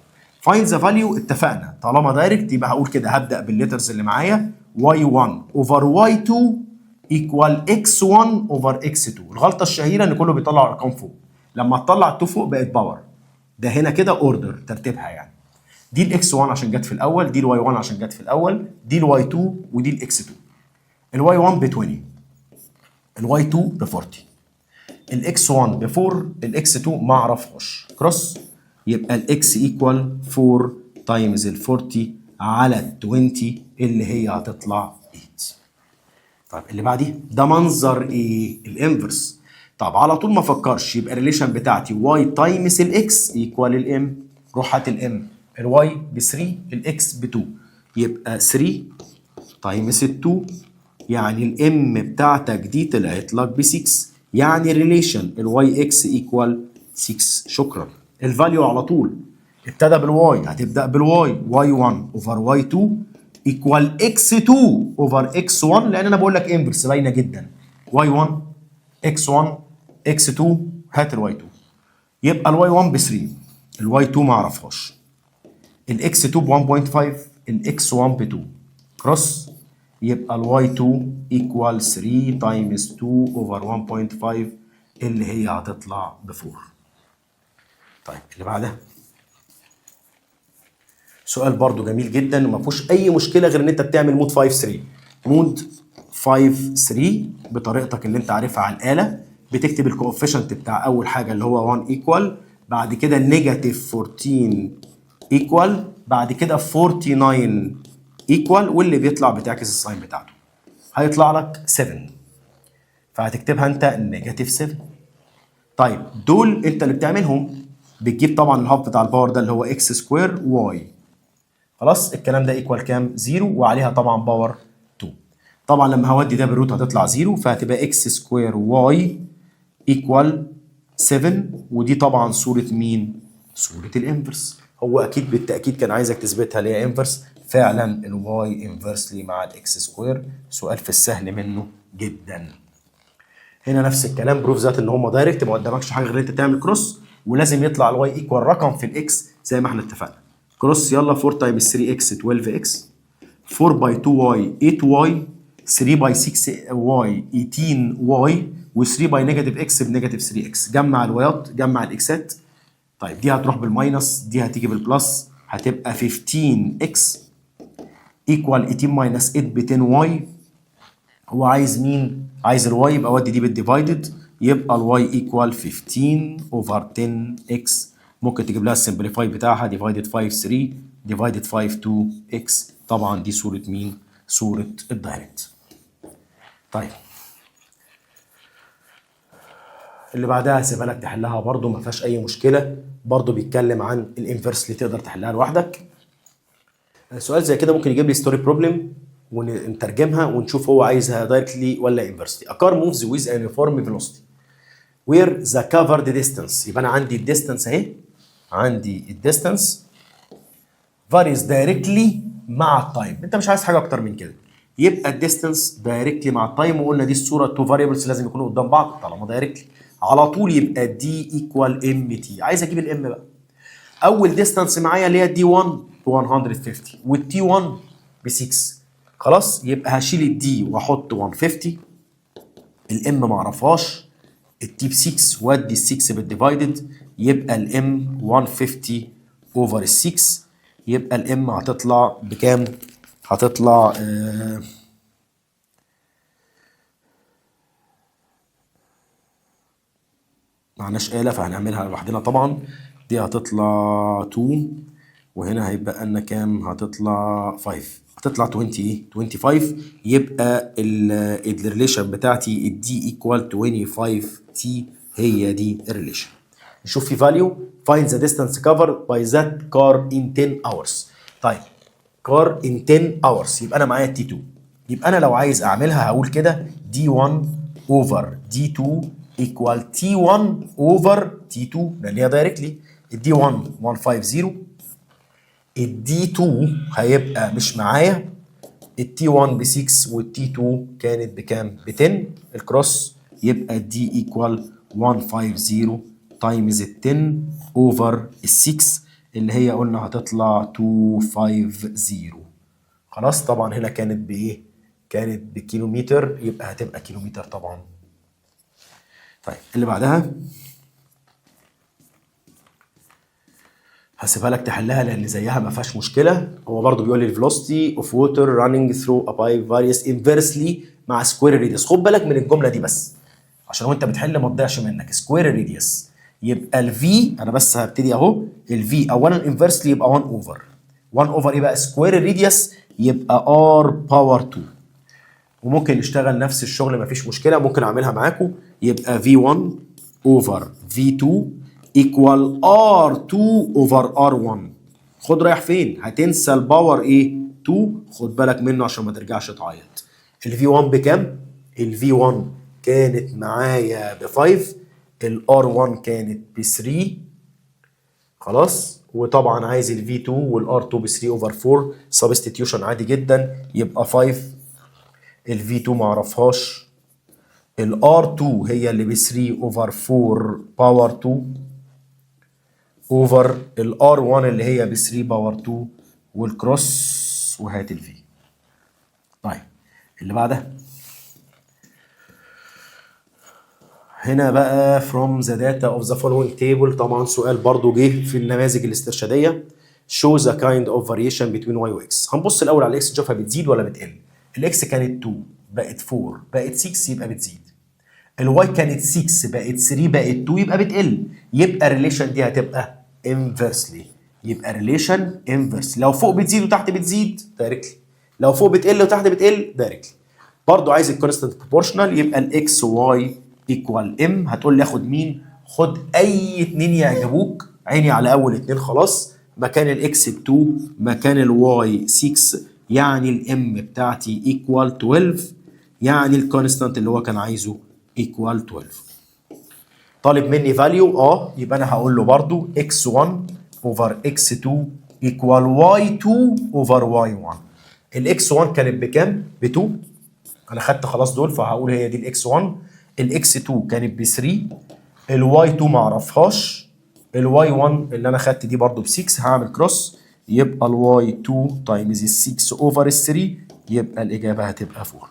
find the value، اتفقنا طالما direct يبقى هقول كده، هبدا بال letters اللي معايا، y1 over y2 equal x1 over x2. الغلطة الشهيرة ان كله بيطلع ارقام فوق، لما تطلع 2 فوق بقت power، ده هنا كده order ترتيبها يعني. دي ال x 1 عشان جت في الاول، دي ال y 1 عشان جت في الاول، دي ال y 2، ودي ال x 2. ال y 1 ب 20، ال y 2 ب 40، ال x 1 ب 4، ال x 2 ما اعرفهاش. cross، يبقى ال x equal 4 times ال 40 على ال 20 اللي هي هتطلع 8. طيب، اللي بعديه ده منظر ايه؟ ال inverse. طب على طول ما افكرش، يبقى ال relation بتاعتي y times ال x equal ال m. روح هات ال m، ال y ب 3، ال x ب 2، يبقى 3 times ال 2، يعني ال m بتاعتك دي طلعت لك ب 6، يعني relation ال y x equal 6. شكرا. ال value على طول ابتدى بال y، هتبدا بال y، y 1 over y 2 equal x 2 over x 1، لان انا بقول لك inverse، باينة جدا. y 1، x 1، x 2، هات ال y 2. يبقى ال y 1 ب 3، ال y 2 ما اعرفهاش، ال x 2 ب 1.5، ال x 1 ب 2. cross، يبقى ال y 2 equal 3 times 2 over 1.5 اللي هي هتطلع ب 4. طيب، اللي بعدها سؤال برضو جميل جدا وما فيهوش اي مشكلة غير ان انت بتعمل mode 5 3. mode 5 3 بطريقتك اللي انت عارفها على الاله، بتكتب ال coefficient بتاع اول حاجة اللي هو 1 equal، بعد كده negative 14 equal، بعد كده 49 equal، واللي بيطلع بتعكس ال sign بتاعته. هيطلع لك 7، فهتكتبها انت negative 7. طيب، دول انت اللي بتعملهم، بتجيب طبعا ال half بتاع ال power ده اللي هو x square y. خلاص، الكلام ده equal كام؟ 0، وعليها طبعا power 2. طبعا لما هودي ده بال root هتطلع 0، فهتبقى x square y equal 7. ودي طبعا صورة مين؟ صورة ال inverse. هو اكيد بالتاكيد كان عايزك تثبتها اللي هي inverse. فعلا ال y inversely مع ال x square. سؤال في السهل منه جدا. هنا نفس الكلام، prove that ان هم direct. ما قدامكش حاجة غير ان انت تعمل cross، ولازم يطلع ال y equal رقم في ال x زي ما احنا اتفقنا. cross يلا، 4 times 3 x 12 x، 4 by 2 y 8 y، 3 by 6 y 18 y، و3 by negative x ب negative 3 x. جمع ال y ات، جمع ال x ات. طيب، دي هتروح بال minus، دي هتيجي بال plus، هتبقى 15 x equal 18 minus 8 ب 10 y. هو عايز مين؟ عايز ال y، يبقى ودي دي بال divided، يبقى ال y equal 15 over 10 x. ممكن تجيب لها ال simplify بتاعها، divided 5 3، divided 5 2 x. طبعا دي صورة مين؟ صورة ال direct. طيب، اللي بعدها هسيبها لك تحلها برضو، ما فيهاش اي مشكله، برضو بيتكلم عن ال inverse اللي تقدر تحلها لوحدك. سؤال زي كده ممكن يجيب لي story problem ونترجمها ونشوف هو عايزها directly ولا inversely. A car moves with a uniform velocity where the covered distance، يبقى انا عندي ال distance اهي، عندي ال distance varies directly مع ال time. انت مش عايز حاجة اكتر من كده. يبقى ال distance directly مع ال time، وقلنا دي الصورة two variables لازم يكونوا قدام بعض طالما directly. على طول يبقى d equal m t. عايز اجيب ال m بقى. اول distance معايا اللي هي d 1 ب 150 وال t 1 ب 6. خلاص، يبقى هشيل ال d واحط 150، ال m ما اعرفهاش، ال t ب 6، وادي ال 6 بال divided، يبقى ال m 150 over ال 6. يبقى ال m هتطلع بكام؟ هتطلع معناش آلة فهنعملها لوحدنا. طبعا دي هتطلع 2، وهنا هيبقى لنا كام؟ هتطلع 5، هتطلع 20 ايه؟ 25. يبقى ال relation بتاعتي ال d equal 25 t، هي دي ال relation. نشوف في value، find the distance covered by that car in 10 hours. طيب، car in 10 hours، يبقى انا معايا t 2. يبقى انا لو عايز اعملها هقول كده d 1 over d 2 equal t1 over t2، لان هي directly. ال d 1 150، ال d 2 هيبقى مش معايا، ال t 1 ب 6، وال t 2 كانت بكام؟ ب 10. ال cross، يبقى d equal 150 times ال 10 over ال 6 اللي هي قلنا هتطلع 250. خلاص، طبعا هنا كانت بايه؟ كانت بكيلومتر، يبقى هتبقى كيلومتر طبعا. طيب، اللي بعدها هسيبها لك تحلها لان زيها ما فيهاش مشكله. هو برضو بيقول لي ال velocity of water running through a pipe varies inversely مع square radius. خد بالك من الجملة دي بس عشان وانت بتحل ما تضيعش منك. square radius يبقى ال V، انا بس هبتدي اهو. ال V اولا inversely يبقى 1 over 1 over ايه بقى؟ square radius يبقى R power 2. وممكن نشتغل نفس الشغل، مفيش مشكله، ممكن اعملها معاكم. يبقى V1 over V2 equal R2 over R1. خد رايح فين؟ هتنسى ال power ايه؟ 2. خد بالك منه عشان ما ترجعش تعيط. ال V1 بكام؟ ال V1 كانت معايا ب 5، ال R1 كانت ب 3. خلاص، وطبعا عايز ال V2 وال R2 ب 3 over 4، substitution عادي جدا. يبقى 5، ال V2 معرفهاش، ال R2 هي اللي ب 3 over 4 power 2 over ال R1 اللي هي ب 3 power 2 وال cross، وهات ال V. طيب، اللي بعدها هنا بقى from the data of the following table. طبعا سؤال برضو جه في النماذج الاسترشاديه. show the kind of variation between y و x. هنبص الاول على ال x نشوفها بتزيد ولا بتقل. ال x كانت 2 بقت 4 بقت 6، يبقى بتزيد. ال y كانت 6 بقت 3 بقت 2، يبقى بتقل. يبقى ال relation دي هتبقى inversely. يبقى relation inverse، لو فوق بتزيد وتحت بتزيد directly، لو فوق بتقل وتحت بتقل directly. برضو عايز ال constant proportional، يبقى ال x y equal m. هتقول لي اخد مين؟ خد اي اتنين يعجبوك، عيني على اول اتنين. خلاص، مكان ال x ب 2، مكان ال y 6، يعني ال m بتاعتي equal 12، يعني ال constant اللي هو كان عايزه equal 12. طالب مني value، يبقى انا هقول له برضو x1 over x2 equal y2 over y1. ال x 1 كانت بكام؟ ب 2. انا خدت خلاص دول، فهقول هي دي ال x 1. ال x 2 كانت ب 3، ال y 2 ما اعرفهاش، ال y 1 اللي انا خدت دي برضو ب 6. هعمل cross، يبقى ال y 2 times ال 6 over ال 3، يبقى الاجابة هتبقى 4.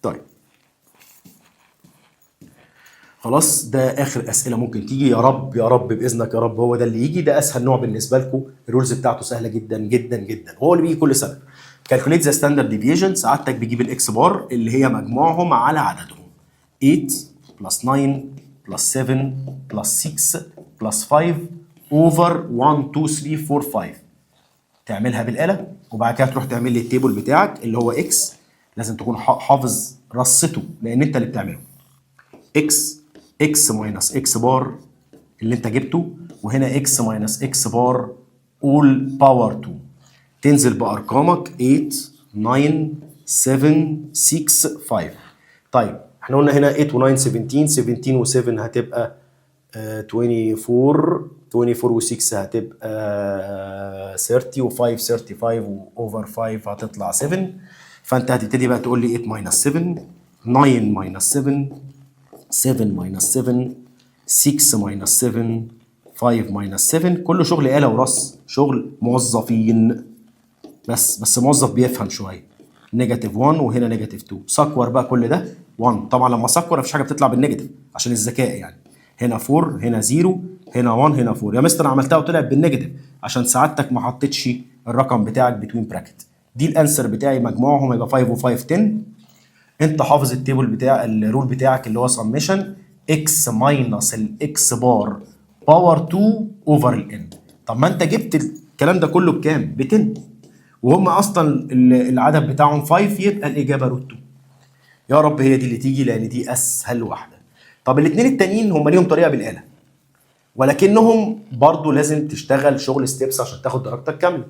طيب، خلاص، ده اخر اسئلة ممكن تيجي. يا رب يا رب باذنك يا رب هو ده اللي يجي. ده اسهل نوع بالنسبة لكم، ال rules بتاعته سهلة جدا جدا جدا، هو اللي بيجي كل سنه. calculate the standard deviation. سعادتك بيجيب ال x bar اللي هي مجموعهم على عددهم، 8 plus 9 plus 7 plus 6 plus 5 over 1 2 3 4 5. تعملها بالآلة وبعد كده تروح تعمل لي ال table بتاعك اللي هو x. لازم تكون حافظ رصته لان انت اللي بتعمله. x x minus x bar اللي انت جبته، وهنا x minus x bar all power 2. تنزل بارقامك 8 9 7 6 5. طيب، احنا قلنا هنا 8 و9 17، 17 و7 هتبقى 24، 24 و6 هتبقى 30، و5 35، و over 5 هتطلع 7. فانت هتبتدي بقى تقول لي 8 minus 7، 9 minus 7، 7 minus 7، 6 minus 7، 5 minus 7. كله شغل آلة ورص، شغل موظفين بس، بس موظف بيفهم شويه. negative 1 وهنا negative 2. square بقى كل ده 1. طبعا لما square مفيش حاجة بتطلع بال negative عشان الذكاء يعني. هنا 4، هنا 0، هنا 1، هنا 4. يا مستر عملتها وطلعت بال negative، عشان سعادتك ما حطيتش الرقم بتاعك between bracket. دي ال answer بتاعي، مجموعهم هيبقى 5 و5 10. انت حافظ ال table بتاع ال rule بتاعك اللي هو summation x minus ال x bar power 2 over ال n. طب ما انت جبت الكلام ده كله بكام؟ ب 10، وهم اصلا العدد بتاعهم 5، يبقى الاجابة root 2. يا رب هي دي اللي تيجي لان دي اسهل واحده. طب الاثنين التانيين هم ليهم طريقه بالاله، ولكنهم برضو لازم تشتغل شغل steps عشان تاخد درجتك كامله.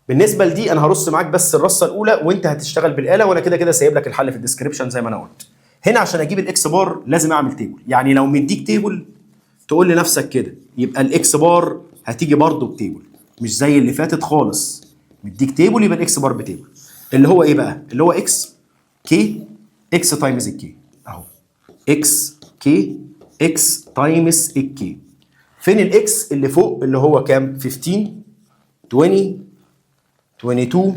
بالنسبة لدي انا هرص معاك بس الرصه الاولى وانت هتشتغل بالاله، وانا كده كده سايب لك الحل في ال description زي ما انا قلت. هنا عشان اجيب ال x bar لازم اعمل table، يعني لو مديك table تقول لنفسك كده يبقى ال x bar هتيجي برضو ب table، مش زي اللي فاتت خالص. مديك table يبقى ال x bar ب table، اللي هو ايه بقى؟ اللي هو x k x times ال k اهو، x k x times ال k. فين ال x؟ اللي فوق اللي هو كام؟ 15، 20، 22،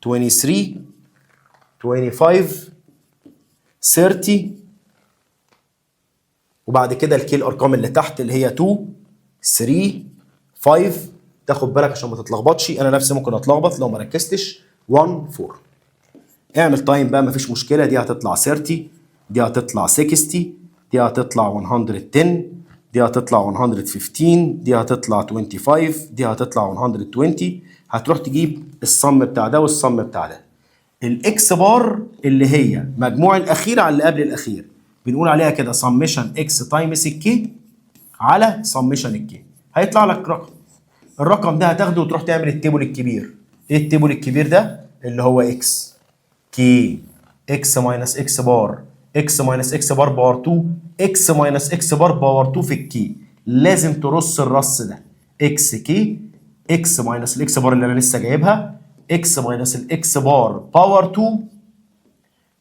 23، 25، 30. وبعد كده ال k الارقام اللي تحت اللي هي 2، 3، 5. تاخد بالك عشان ما تتلخبطش، انا نفسي ممكن اتلخبط لو ما ركزتش. 1، 4. اعمل time بقى، مفيش مشكله. دي هتطلع 30، دي هتطلع 60، دي هتطلع 110، دي هتطلع 115، دي هتطلع 25، دي هتطلع 120. هتروح تجيب ال sum بتاع ده وال sum بتاع ده. ال x bar اللي هي مجموع الاخير على اللي قبل الاخير، بنقول عليها كده summation x times ال k على summation ال k. هيطلع لك رقم، الرقم ده هتاخده وتروح تعمل ال table الكبير. ايه ال table الكبير ده؟ اللي هو x k x minus x bar x minus x bar power 2 x minus x bar power 2 في ال k. لازم ترص الرص ده: x k x minus ال x bar اللي انا لسه جايبها، x minus ال x bar power 2،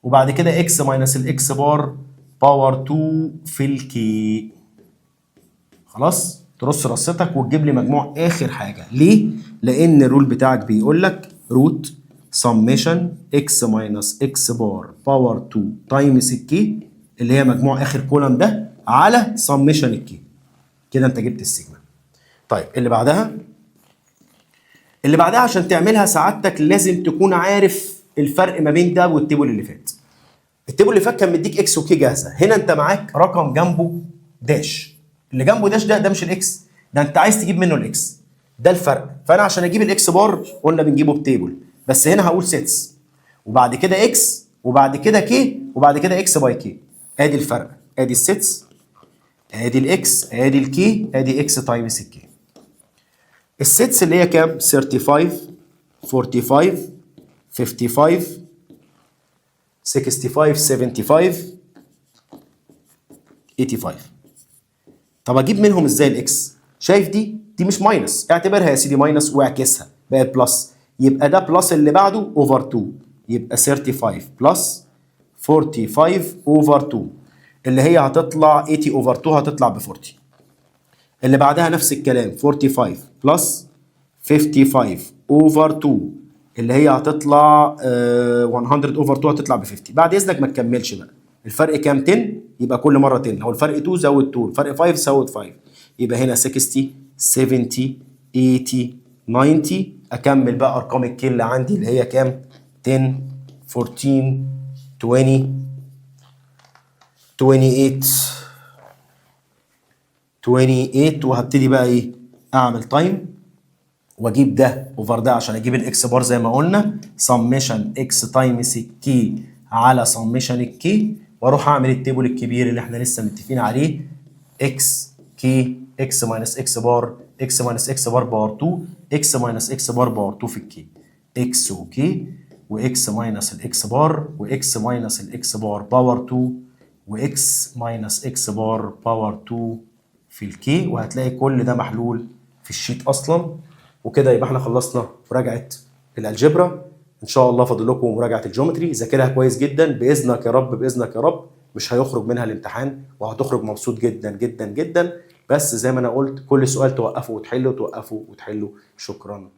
وبعد كده x minus ال x bar power 2 في ال k. خلاص، ترص رصتك وتجيب لي مجموع اخر حاجه. ليه؟ لان ال rule بتاعك بيقول لك root summation x minus x bar power 2 times ال k اللي هي مجموع اخر column ده على summation ال k. كده انت جبت السيجما. طيب، اللي بعدها، اللي بعدها عشان تعملها سعادتك لازم تكون عارف الفرق ما بين ده وال table اللي فات. ال table اللي فات كان مديك x و k جاهزه، هنا انت معاك رقم جنبه dash. اللي جنبه dash ده، ده مش ال x، ده انت عايز تجيب منه ال x. ده الفرق. فانا عشان اجيب ال x bar قلنا بنجيبه ب table، بس هنا هقول sets وبعد كده x وبعد كده k وبعد كده x by k. ادي الفرق، ادي ال sets، ادي ال x، ادي ال k، ادي x times ال k. ال sets اللي هي كام؟ 35، 45، 55، 65، 75، 85. طب اجيب منهم ازاي ال x؟ شايف دي؟ دي مش minus؟ اعتبرها يا سيدي minus واعكسها، بقت plus. يبقى ده plus اللي بعده over 2، يبقى 35 plus 45 over 2 اللي هي هتطلع 80 over 2، هتطلع ب 40. اللي بعدها نفس الكلام، 45 plus 55 over 2 اللي هي هتطلع 100 over 2، هتطلع ب 50. بعد اذنك ما تكملش بقى. الفرق كام؟ 10. يبقى كل مرة 10. لو الفرق 2 زود 2، الفرق 5 زود 5. يبقى هنا 60، 70، 80، 90. اكمل بقى ارقام ال k اللي عندي اللي هي كام؟ 10، 14، 20، 28، 28. وهبتدي بقى ايه؟ اعمل time واجيب ده over ده عشان اجيب ال x bar زي ما قلنا summation x times ال k على summation ال k، واروح اعمل ال table الكبير اللي احنا لسه متفقين عليه: x k x minus x bar x minus x bar power 2 x minus x bar power 2 في ال k. x و k و x minus ال x bar و x minus ال x bar power 2 و x minus x bar power 2 في ال k. وهتلاقي كل ده محلول في ال sheet اصلا. وكده يبقى احنا خلصنا مراجعه ال algebra. ان شاء الله فاضل لكم مراجعه ال geometry، ذاكرها كويس جدا. باذنك يا رب، باذنك يا رب مش هيخرج منها الامتحان، وهتخرج مبسوط جدا جدا جدا. بس زي ما انا قلت، كل سؤال توقفه وتحله، توقفه وتحله. شكرا.